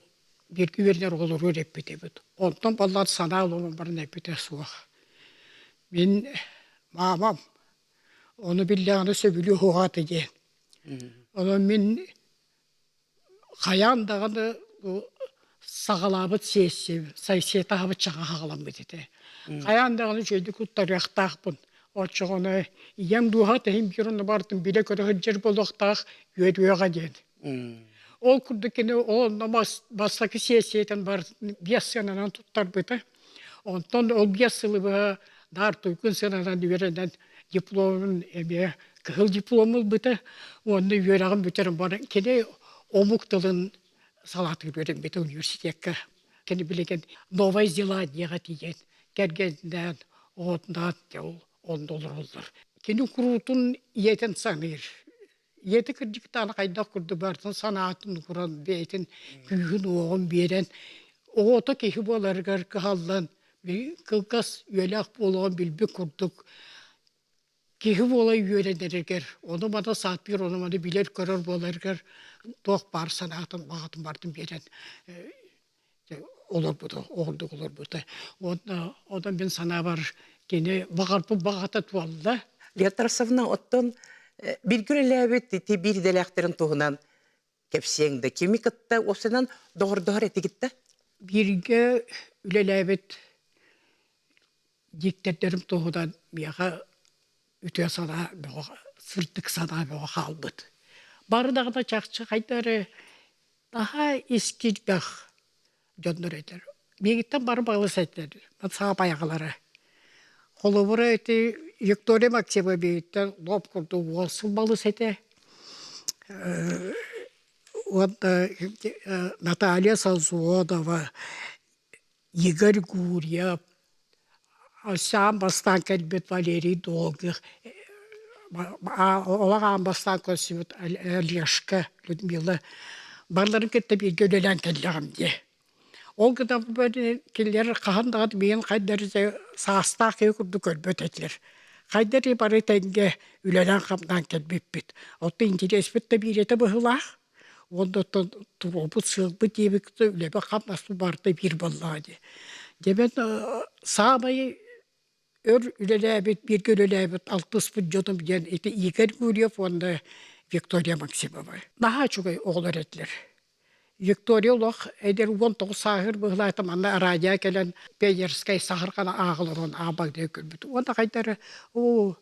[SPEAKER 1] бииргэ үөрэнэр оҕолоругар эппит эбит. Онтон баллар санаа олорон баран эппитэ суох. Мин маамам ону биллэҕинэ сөбүлүү уһаата диэн. Онон мин хайаан даҕаны бу саҕалаабыт сессия сессиятаабыт саҥа хаҕаламмыт этэ. Хайаан даҕаны үчүгэйдик туттарыахтаахпын. Оччоҕуна ийэм дууһата иһин биир онно бардым билэ-көрө сылдьар буолуохтаах үөрүөҕэ диэн. Ол курдук кини ол онно бастакы сессиятын барытын биэс сыананан туттарбыта. Онтон ол биэс сылы быһа наар туйгун сыананан үөрэнэн дипломун эмиэ кыһыл диплом ылбыта уонна үөрэҕин бүтэрэн баран кини омук тылын салаатыгар үөрэммитэ университекка. Кини билигин Новая Зеландияҕа тиийэн кэргэнинээн оҕотунаан ол онно олороллор. Кини куруутун ийэтин саныыр. Ийэтэ кырдьыктаан хайдах курдук барытын санаатын ууран, бэйэтин күүһүн-уоҕун биэрэн, оҕото киһи буоларыгар кыһаллан, кылгас үйэлээх буолуоҕун билбит курдук киһи буола үөрэнэригэр, ону-маны саатыыр, ону-маны билэр-көрөр буоларыгар туох баар санаатын, баҕатын барытын биэрэн олорбута, оҕурдук олорбута. Уонна онон мин санаабар кини баҕарбыт баҕата туолла.
[SPEAKER 3] Лена Тарасовна, оттон бииргэ үлэлээбит ити биир идэлээхтэрин туһунан кэпсиэҥ да кими кытта уопсайынан доҕордоһор этигит да?
[SPEAKER 1] Бииргэ үлэлээбит дииктэрдэрим туһунан миэхэ үтүө санаа бөҕө, сырдык санаа бөҕө хаалбыт. Бары даҕаны чахчы хайда эрэ наһаа ис киирбэх дьоннор этэр. Миигиттэн бары балыс этилэр, саапай аҕалара. Холобура ити Виктория Максимова миигиттэн лоп курдук уол сыл балыс этэ. Уонна Наталья Сазонова, Игорь Гурьев, Аан бастаан кэлбит Валерий Долгих, олох аан бастаан көрсүбүт Олежка, Людмила барыларын кытта бииргэ үлэлээн кэллэҕим дии. Ол гынан кинилэр хаһан даҕаны миигин хайдах эрэ саастаах киһи курдук көрбөт этилэр. Хайдах эрэ бары тэҥҥэ үлэлээн-хамнаан кэлбиппит. Оттон интэриэспит да биир этэ быһыылаах. Уонна оттон туруорбут сыалбыт диэбит үлэбит-хамнаспыт барыта биир буоллаҕа дии. Дьэ мин саамай өр үлэлээбит, бииргэ үлэлээбит, алтыспыт дьонум диэн ити Игорь Гурьев уонна Виктория Максимова. Наһаа үчүгэй оҕолор этилэр. Виктория олох эдэр 19 сааһыр быһылаата манна радио кэлэн пионерскай саһарҕаны ааҕыларон аабагдыы көрбүт. Уонна хайдары оо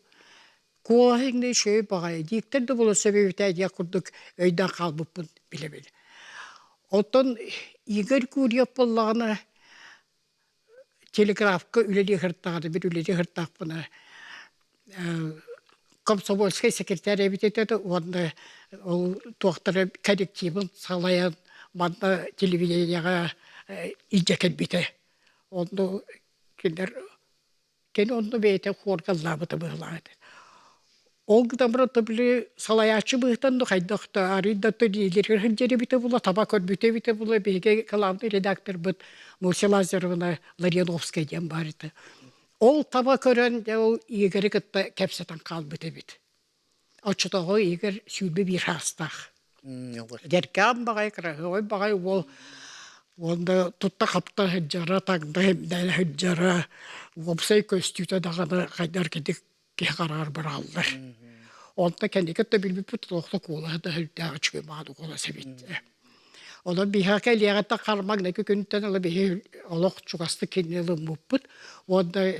[SPEAKER 1] куолаһыҥ да үчүгэй баҕайы дииктэр да буола сөбүбүтэ диэх курдук өйдөөн хаалбыппын билэбин. Оттон Игорь Гурьев буоллаҕына телеграфка үлэлии сырыттаҕына бир үлэлии сырыттахпына комсомольскай секретарь эбит этэ уонна ол туохтара коллективын салайан манна телевидениеҕа илдьэ кэлбитэ. Онно кинилэр Кини онно бэйэтэ хуоргаллаабыта быһыылаах этэ. Ол гынан баран били салайааччы быһыытан да хайдах да арыый да илиилэригэр сылдьар эбитэ буолла, таба көрбүтэ эбитэ буолла, биһиги главный редакторбыт Муся Лазаревна Ларионовская диэн баар этэ. Ол таба көрөн дьэ ол Игори кытта кэпсэтэн хаалбыт эбит. Оччотооҕу Игорь 21 саастаах. Дьэркээн баҕайы, кыраһыабай баҕайы уол уонна тутта-хапта сылдьара, таҥна имнэнэ сылдьара, уопсай көстүүтэ даҕаны хайдах кини киһи хараҕар бырааллар. Онто кэнники да билбиппит туох да куолаһа да сүрдээх үчүгэй мааны куолас эбит. Онон биһиэхэ кэлиэҕиттэн хармаҥнайгы күнтэн ыла биһи олох чугастык кинини ылыммыппыт уонна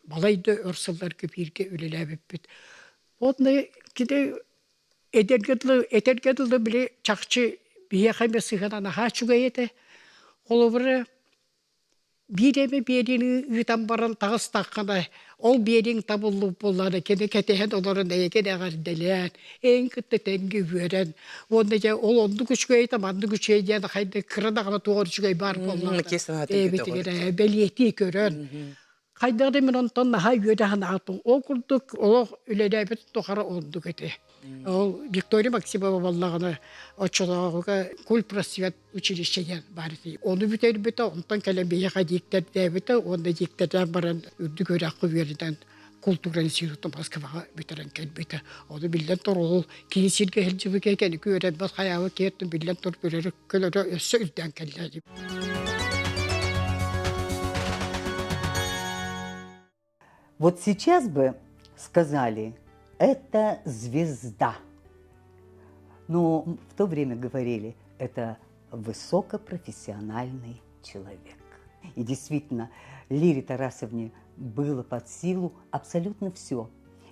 [SPEAKER 1] балай да өр сылларга бииргэ үлэлээбиппит. Уонна кини эдэргэ дылы этэргэ дылы били чахчы биһиэхэ эмиэ сыһыана наһаа үчүгэй этэ. Холобура Биир эмэ биэриини ыытан баран таҕыстаххына, ол биэрииҥ табыллыбыт буоллаҕына, кини кэтэһэн олорон эйигин эҕэрдэлээн, эйигин кытта тэҥҥэ үөрэн уонна дьэ ол оннук үчүгэй да маннык үчүгэй диэн хайда кыра даҕаны туох үчүгэй баар буоллаҕына бэйэбитигэр бэлиэтии көрөн хайдах да мин онтон наһаа үөрэ санаатым. Ол курдук олох үлэлээбит тухары оннук этэ. Ол Виктория Максимова буоллаҕына оччотооҕуга культпросвет училище диэн баар этэ. Ону бүтэрбитэ, онтон кэлэн биһиэхэ дииктэрдээбитэ уонна дииктэрдээн баран үрдүк үөрэххэ үөрэнэн култуура институтун Москваҕа бүтэрэн кэлбитэ. Ону биллэн турар ол киин сиргэ сылдьыбыт кэнники үөрэммэт хайаабыт киһиттэн биллэн турар көрөрө көлөрө өссө үрдээн кэллэ.
[SPEAKER 10] Вот сейчас бы сказали, это звезда. Но в то время говорили, это высокопрофессиональный человек. И действительно, Лире Тарасовне было под силу абсолютно все.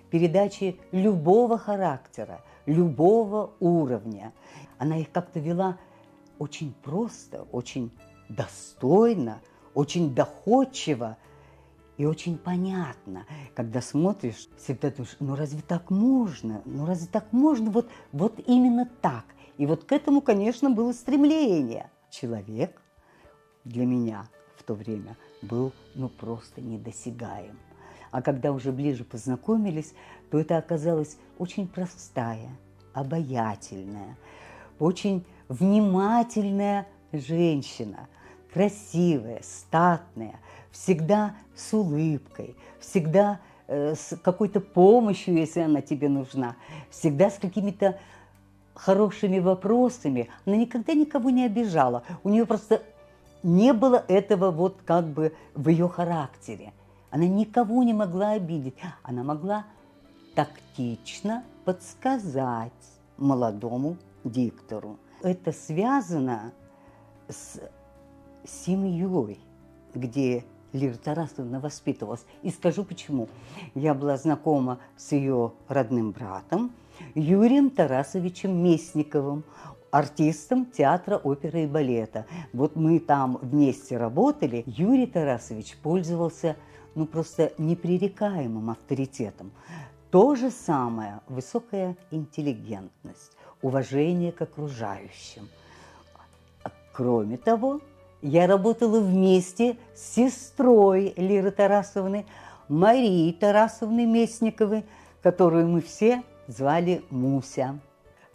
[SPEAKER 10] Передачи любого характера, любого уровня. Она их как-то вела очень просто, очень достойно, очень доходчиво и очень понятно. Когда смотришь, всегда думаешь, ну разве так можно? Ну разве так можно? Вот, вот именно так. И вот к этому, конечно, было стремление. Человек для меня в то время был ну просто недосягаем. А когда уже ближе познакомились, то это оказалась очень простая, обаятельная, очень внимательная женщина, красивая, статная, всегда с улыбкой, всегда с какой-то помощью, если она тебе нужна, всегда с какими-то хорошими вопросами. Она никогда никого не обижала. У нее просто не было этого вот как бы в ее характере. Она никого не могла обидеть. Она могла тактично подсказать молодому диктору. Это связано с семьей, где Лира Тарасовна воспитывалась. И скажу почему. Я была знакома с ее родным братом Юрием Тарасовичем Местниковым, артистом театра оперы и балета. Вот мы там вместе работали. Юрий Тарасович пользовался ну, просто непререкаемым авторитетом. То же самое высокая интеллигентность, уважение к окружающим. Кроме того, я работала вместе с сестрой Лиры Тарасовны, Марией Тарасовной Местниковой, которую мы все звали Муся.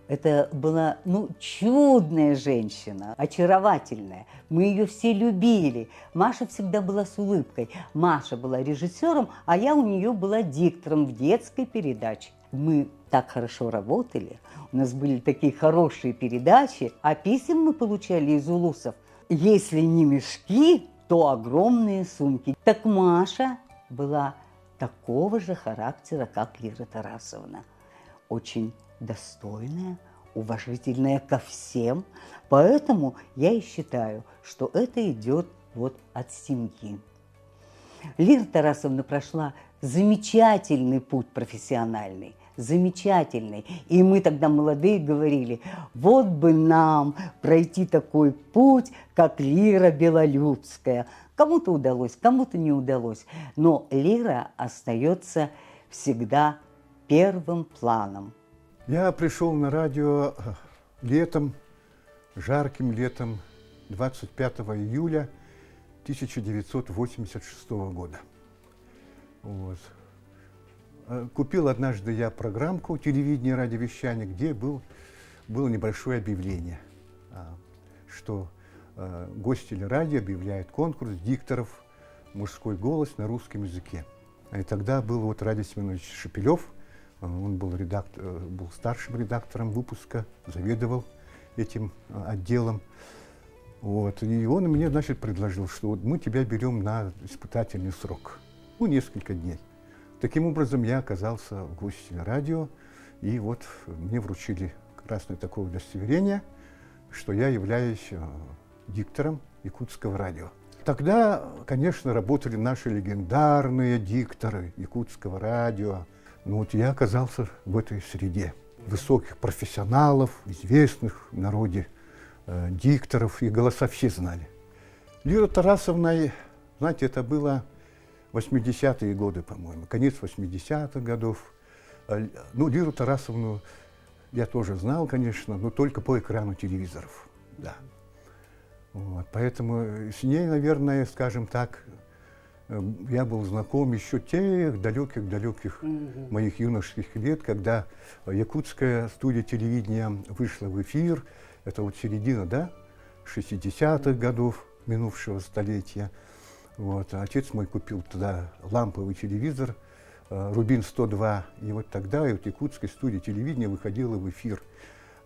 [SPEAKER 10] Это была, ну, чудная женщина, очаровательная. Мы ее все любили. Маша всегда была с улыбкой. Маша была режиссером, а я у нее была диктором в детской передаче. Мы так хорошо работали, у нас были такие хорошие передачи, а писем мы получали из улусов. Если не мешки, то огромные сумки. Так Маша была такого же характера, как Лира Тарасовна. Очень достойная, уважительная ко всем. Поэтому я и считаю, что это идет вот от семьи. Лира Тарасовна прошла замечательный путь профессиональный, замечательный. И мы тогда молодые говорили, вот бы нам пройти такой путь, как Лира Белолюбская. Кому-то удалось, кому-то не удалось. Но Лира остается всегда первым планом.
[SPEAKER 11] Я пришел на радио летом, жарким летом 25 июля 1986 года. Вот. Купил однажды я программку телевидения радиовещания, где было небольшое объявление, что Гостелерадио объявляет конкурс дикторов «Мужской голос» на русском языке. И тогда был вот Радий Семенович Шепелев, он был старшим редактором выпуска, заведовал этим отделом. Вот. И он мне, значит, предложил, что вот мы тебя берем на испытательный срок, ну, несколько дней. Таким образом, я оказался в Гостелерадио, и вот мне вручили красное такое удостоверение, что я являюсь диктором Якутского радио. Тогда, конечно, работали наши легендарные дикторы Якутского радио. Ну вот я оказался в этой среде высоких профессионалов, известных в народе дикторов, и голоса все знали. Лира Тарасовна, знаете, это было 80-е годы, по-моему, конец 80-х годов. Ну, Лиру Тарасовну я тоже знал, конечно, но только по экрану телевизоров, да. Вот, поэтому с ней, наверное, скажем так, я был знаком еще тех далеких-далеких моих юношеских лет, когда якутская студия телевидения вышла в эфир. Это вот середина, да, 60-х годов минувшего столетия. Вот. Отец мой купил тогда ламповый телевизор «Рубин 102». И вот тогда и вот якутская студия телевидения выходила в эфир,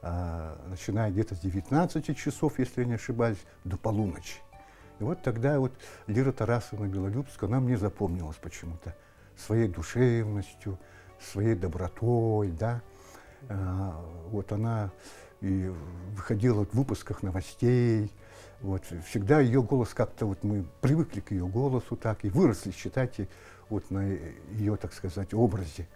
[SPEAKER 11] начиная где-то с 19 часов, если я не ошибаюсь, до полуночи. И вот тогда вот Лира Тарасовна Белолюбская, она мне запомнилась почему-то своей душевностью, своей добротой, да. Вот она и выходила в выпусках новостей, вот, всегда ее голос как-то, вот мы привыкли к ее голосу так, и выросли, считайте, вот на ее, так сказать, образе.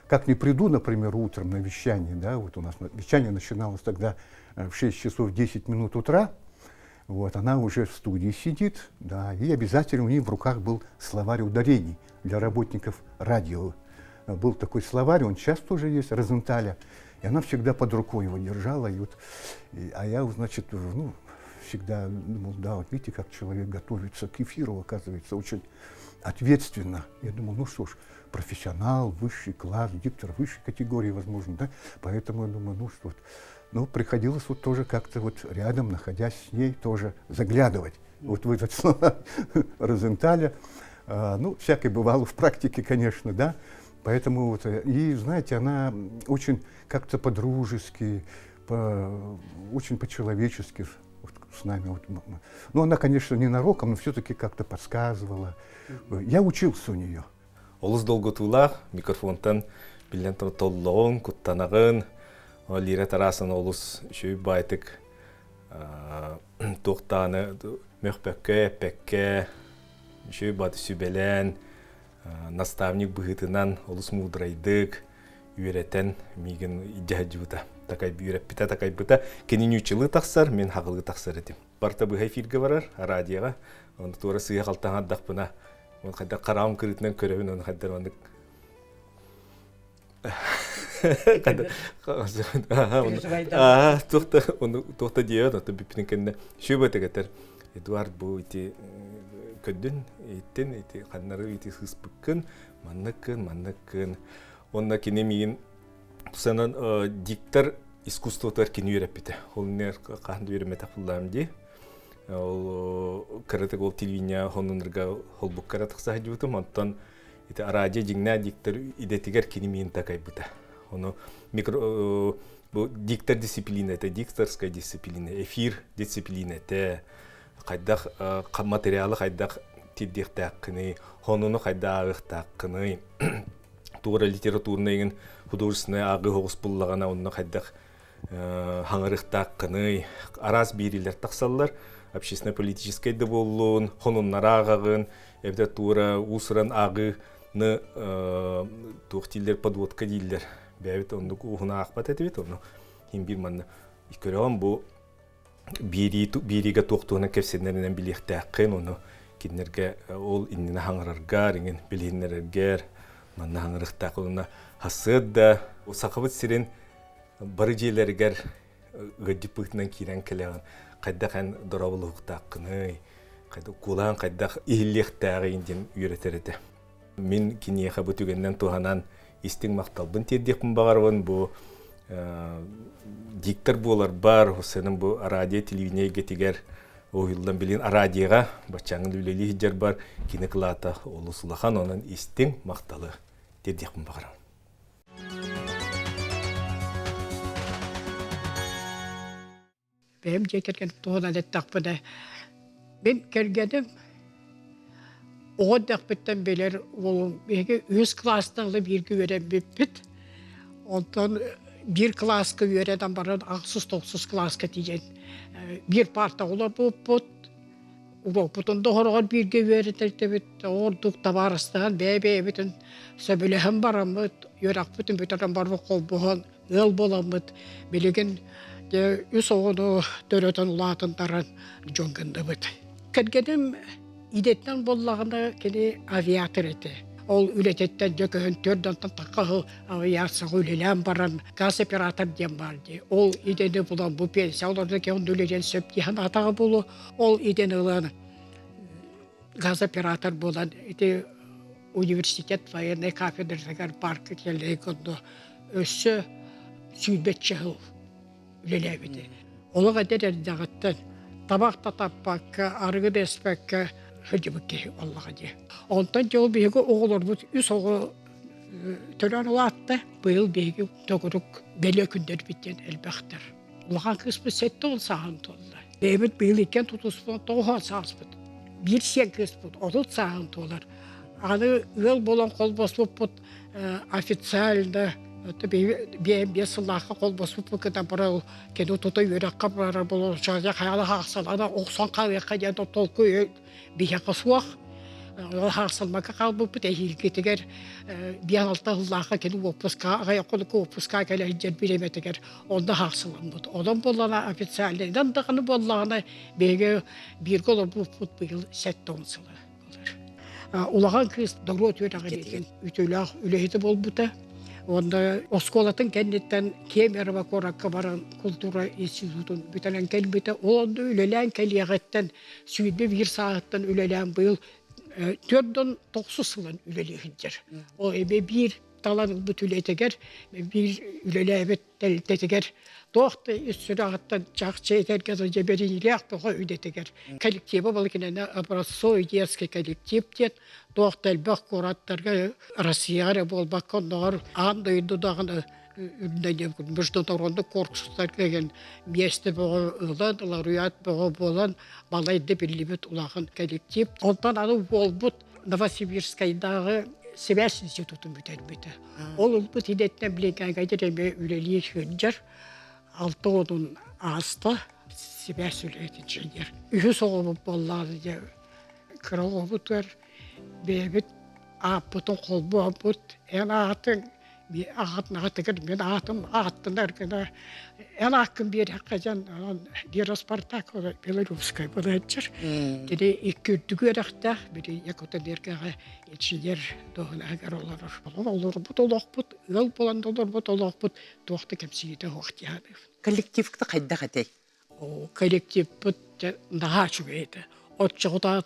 [SPEAKER 11] Как не приду, например, утром на вещание, да, вот у нас вещание начиналось тогда в 6 часов 10 минут утра, вот, она уже в студии сидит, да, и обязательно у нее в руках был словарь ударений для работников радио. Был такой словарь, он сейчас тоже есть, Розенталя, и она всегда под рукой его держала, и вот, а я, значит, ну, всегда думал, да, вот видите, как человек готовится к эфиру, оказывается, очень ответственно. Я думал, ну что ж, профессионал, высший класс, диктор высшей категории, возможно, да, поэтому я думаю, ну что, ну, приходилось вот тоже как-то вот рядом, находясь с ней, тоже заглядывать вот в этот словарь Розенталя. Ну, всякое бывало в практике, конечно, да, поэтому вот, и, знаете, она очень как-то по-дружески, очень по-человечески вот с нами. Вот, ну, она, конечно, не нароком, но все-таки как-то подсказывала. Я учился у нее.
[SPEAKER 12] Олус долгутуулаах микрофонтан биллэн толлоҕун, куттанаҕын, Лира Тарасовна олус үчүгэй баҕайытык туохтааны мөхпөккө, эппэккэ, үчүгэй баҕайы сүбэлээн, наставник быһыытынан олус муударайдык үөрэтэн миигин илдьэ сылдьыбыта. Такай үөрэппитэ, такайбыта. Кини нууччалыы тахсар, мин сахалыы тахсар этим. Барыта быһа эфиргэ барар, радиоҕа. Оны туора сыыһа халтаһардахпына, он хайдах хараҕым кырыытынан көрөбүн, оны хайдар оннук туохта диэбэт, оттон бүппүтүн кэннэ сүбэ этэр. Эдуард бу ити көрдүн, иттин, ити ханнары ити сыыспыккын, манныккын, манныккын. Онно кини миигин тусанан диктор искусствотыгар кини үөрэппитэ. Ол нер хаһан да үөрэммэтэх буоллаҕым дии. Ол кыратык ол телевидение хонунарга холбуккара тахса сылдьыбытым. Онтон ити радио дьиҥнээх диктор идэтигэр кини миигин такайбыта. Ону микро бу диктор дисциплинэтэ, дикторская дисциплина, эфир дисциплинэтэ, хайдах материалы хайдах тиэрдиэхтээххиний, хонуну хайдах ааҕыахтааххыный, туора литературнайгын художественный ааҕыы оҕус буллаҕына онно хайдах Хаҥырыхтааххыный, араас биэриилэр тахсаллар. Общественно-политическай да буоллун, хонуннара ааҕаҕын, эбэтэр туора уус-уран ааҕыыны туох дииллэр, подводка дииллэр. Бэйэбит оннук уһун аахпат этибит, ону иһин биир манна көрөҕүн бу биэрии биэриигэ туох туһунан кэпсэнэринэн билиэхтээххин, ону кинилэргэ ол иннинэ хаҥыраргар, иҥин билиһиннэрэргэр манна хаҥырыхтаах уонна хасыат да Сахабыт сирин бары дьиэлэригэр ыалдьыппытынан киирэн кэлэҕин, хайдах эн дорооболоһуктааххыный, куолаан хайдах иһиллиэхтээҕий диэн үөрэтэр этэ. Мин киниэхэ бу түгэннэн туһанан истиҥ махталбын тиэрдиэхпин баҕарабын бу диктор буоларбар, сыным бу радио телевидение эйгэтигэр уһуйуллан билин радиоҕа баччааҥҥын үлэлии сылдьарбар кини кылаата олус улахан, онон истиҥ махталы тиэрдиэхпин баҕарабын.
[SPEAKER 1] Бэйэм дьиэ кэргэн туһунан эттэхпинэ, мин кэргэним оҕо эрдэхпиттэн билэр уолум биһиги үһүс кылаастан ыла бииргэ үөрэммиппит. Онтон биир кылааска үөрэнэн баран ахсыс тохсус кылааска тиийэн биир паартаҕа олорбуппут. Уруокпутун да хороҕор бииргэ үөрэтэртэбит, ордук табаарыстаһан бэйэ-бэйэбитин сөбүлэһэн бараммыт, үөрэхпитин бүтэрэн барбыт холбоһон ыал буоламмыт билигин дьэ үс оҕону төрөтөн улаатыннаран дьон гынныбыт. Кэргэним идэтинэн буоллаҕына кини авиатор этэ. Ол үлэтиттэн дьэ көһөн төрт онтон тахха сыл авиацияҕа үлэлээн баран газ оператор диэн баар дии. Ол идэни булан бу пенсия олордо киһи үлэлиэн сөп дии санаатаҕа буолуо. Ол идэни ылан газ оператор буолан ити университет военной кафедратыгар парка кэллэри онно өссө сүүрбэччэ сыл үлэлээбитэ. Олох эдэр эрдэҕиттэн табах да таппакка, арыгы да испэккэ сылдьыбыт киһи буоллаҕа дии. Онтон дьол биһиги оҕолорбут үс оҕо төрөөн улаатта. Быйыл биһиги төгүрүк бэлиэ күннэрбит диэн элбэхтэр. Улахан кыыспыт 70 сааһын туолла. Бэйэбит быйыл иккиэн тутуспут 90 сааспыт. Биир сиэн кыыспыт 30 сааһын туолар. Аны ыал буолан холбоспуппут официально биэс сыллаахха холбоспуппут кытта бары кини тута үөрэххэ барар буолан хайала хаахсалана охсон хаалыахха диэн толкуй биһиэхэ суох. Ол хаахсалбакка хаалбыппыт эһиилгитигэр биэс алта сыллаахха кини уоппуска аҕыйах хонукка уоппуска кэлэ сылдьар бириэмэтигэр онно хаахсыламмыт. Онон буоллаҕына официальныйдан даҕаны буоллаҕына биһиги бииргэ олорбуппут быйыл 70 сыла буолар. Улахан кыыс норуот үөрэҕириитин үтүөлээх үлэһитэ буолбута. Уонна оскуолатын кэнниттэн Кемерово куоракка баран култуура институтун бүтэрэн кэлбитэ. Ол онно үлэлээн кэлиэҕиттэн 21 сааһыттан үлэлээн быйыл 49 сылын үлэлии сылдьар. Ол эбэ биир талан ылбыт үлэтигэр биир үлэлээбит тэрилтэтигэр туох да ис сүрэҕиттэн чахчы этэргэ дылы бэриниилээх бөҕө үлэтигэр коллектива был кинини образцовый детский коллектив диэн туох да элбэх куораттарга Россияҕа эрэ буолбакка оннооҕор аан дойду даҕаны үрдүнэн международный конкурстарга деген миэстэ бөҕө ылан лауреат бөҕө буолан балайда биллибит улахан коллектив. Онтон аны буолбут Новосибирскайдааҕы сибээс институтун бүтэрбитэ. Ол ылбыт идэттэн билиҥҥээҥҥэ эмиэ үлэлии сылдьар. Алта уонун ааста сибээс үлэһит инженер. Үһүс оҕобут буоллаҕына дьэ кыра оҕобутугар бэйэбит ааппытын холбообут эн аатыҥ аҕатын аатыгар мин аатым ааттанар гына эн ааккын биэриэххэ диэн онон Вера Спартакова Белорусская буолааччыр. Кини икки үрдүк үөрэхтээх, били Якутэнергоҕа инженер дуоһунаһыгар олорор. Олорбут олохпут, ыал буолан да олорбут олохпут туох да кэмсиитэ суох дии саныыбын.
[SPEAKER 3] Коллективка хайдах этэй?
[SPEAKER 1] Коллективпыт наһаа үчүгэй этэ. Оччоҕута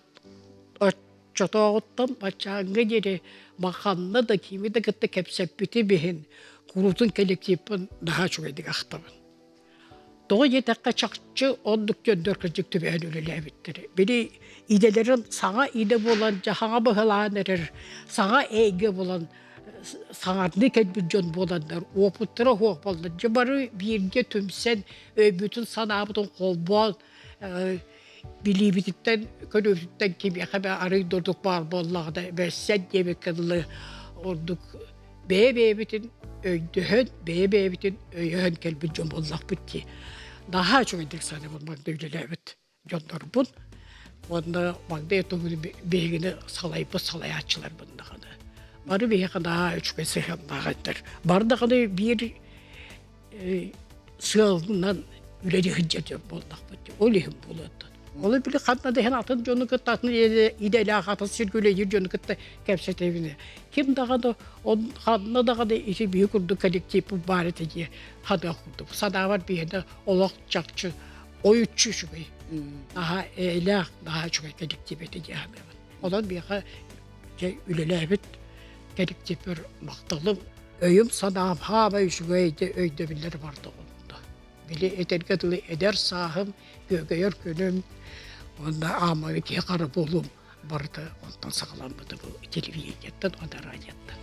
[SPEAKER 1] оччотооҕуттан баччааҥҥа диэри маханна да кими да кытта кэпсэппитим иһин куруутун коллективпын наһаа үчүгэйдик ахтабын. Тоҕо диэтэххэ чахчы оннук дьоннор кырдьык түбэһэн үлэлээбиттэрэ. Били идэлэрин саҥа идэ буолан, дьаһаҥа быһылаан эрэр, саҥа эйгэ булан саҥардыы кэлбит дьон буоланнар, уопуттара суох буоллар, дьэ бары бииргэ түмсэн, өйбүтүн-санаабытын холбоон, билиибититтэн, көрүүбүтүттэн кимиэхэ эмэ арыый да ордук баар буоллаҕына, бэссэн диэбиккэ дылы ордук. Бэйэ-бэйэбитин өйдөһөн, бэйэ-бэйэбитин өйөһөн кэлбит дьон буоллахпыт дии. Наһаа үчүгэйдик саныыбын манна үлэлээбит дьоннорбун. Уонна маҥнай тугу биһигини салайбыт салайааччыларбын даҕаны. Бары биһиэхэ наһаа үчүгэй сыһыаннаах этилэр. Бары даҕаны биир сыалынан үлэлии сылдьар дьон буоллахпыт. Ол иһин буолуоттан. Ол били ханна да иһин атын дьону кытта атын идэлээх атын сиргэ үлэлиир дьону кытта кэпсэтэбин. Ким даҕаны он ханна даҕаны ити биһи курдук коллектив баар этэ дии ханыах курдук. Санаабар биһиэнэ олох чахчы ойуччу үчүгэй. Наһаа эйэлээх, наһаа үчүгэй коллектив этэ дии саныыбын. Онон биһиэхэ дьэ үлэлээбит коллективпэр махталым өйүм-санаам хаама үчүгэй де өйдөбүллэр барда онно. Били этэргэ дылы эдэр сааһым, күөгэйэр күнүм уонна аамайы киһи хара буолуум барыта онтон саҕаламмыта бу телевидениеттан уонна радиоттан.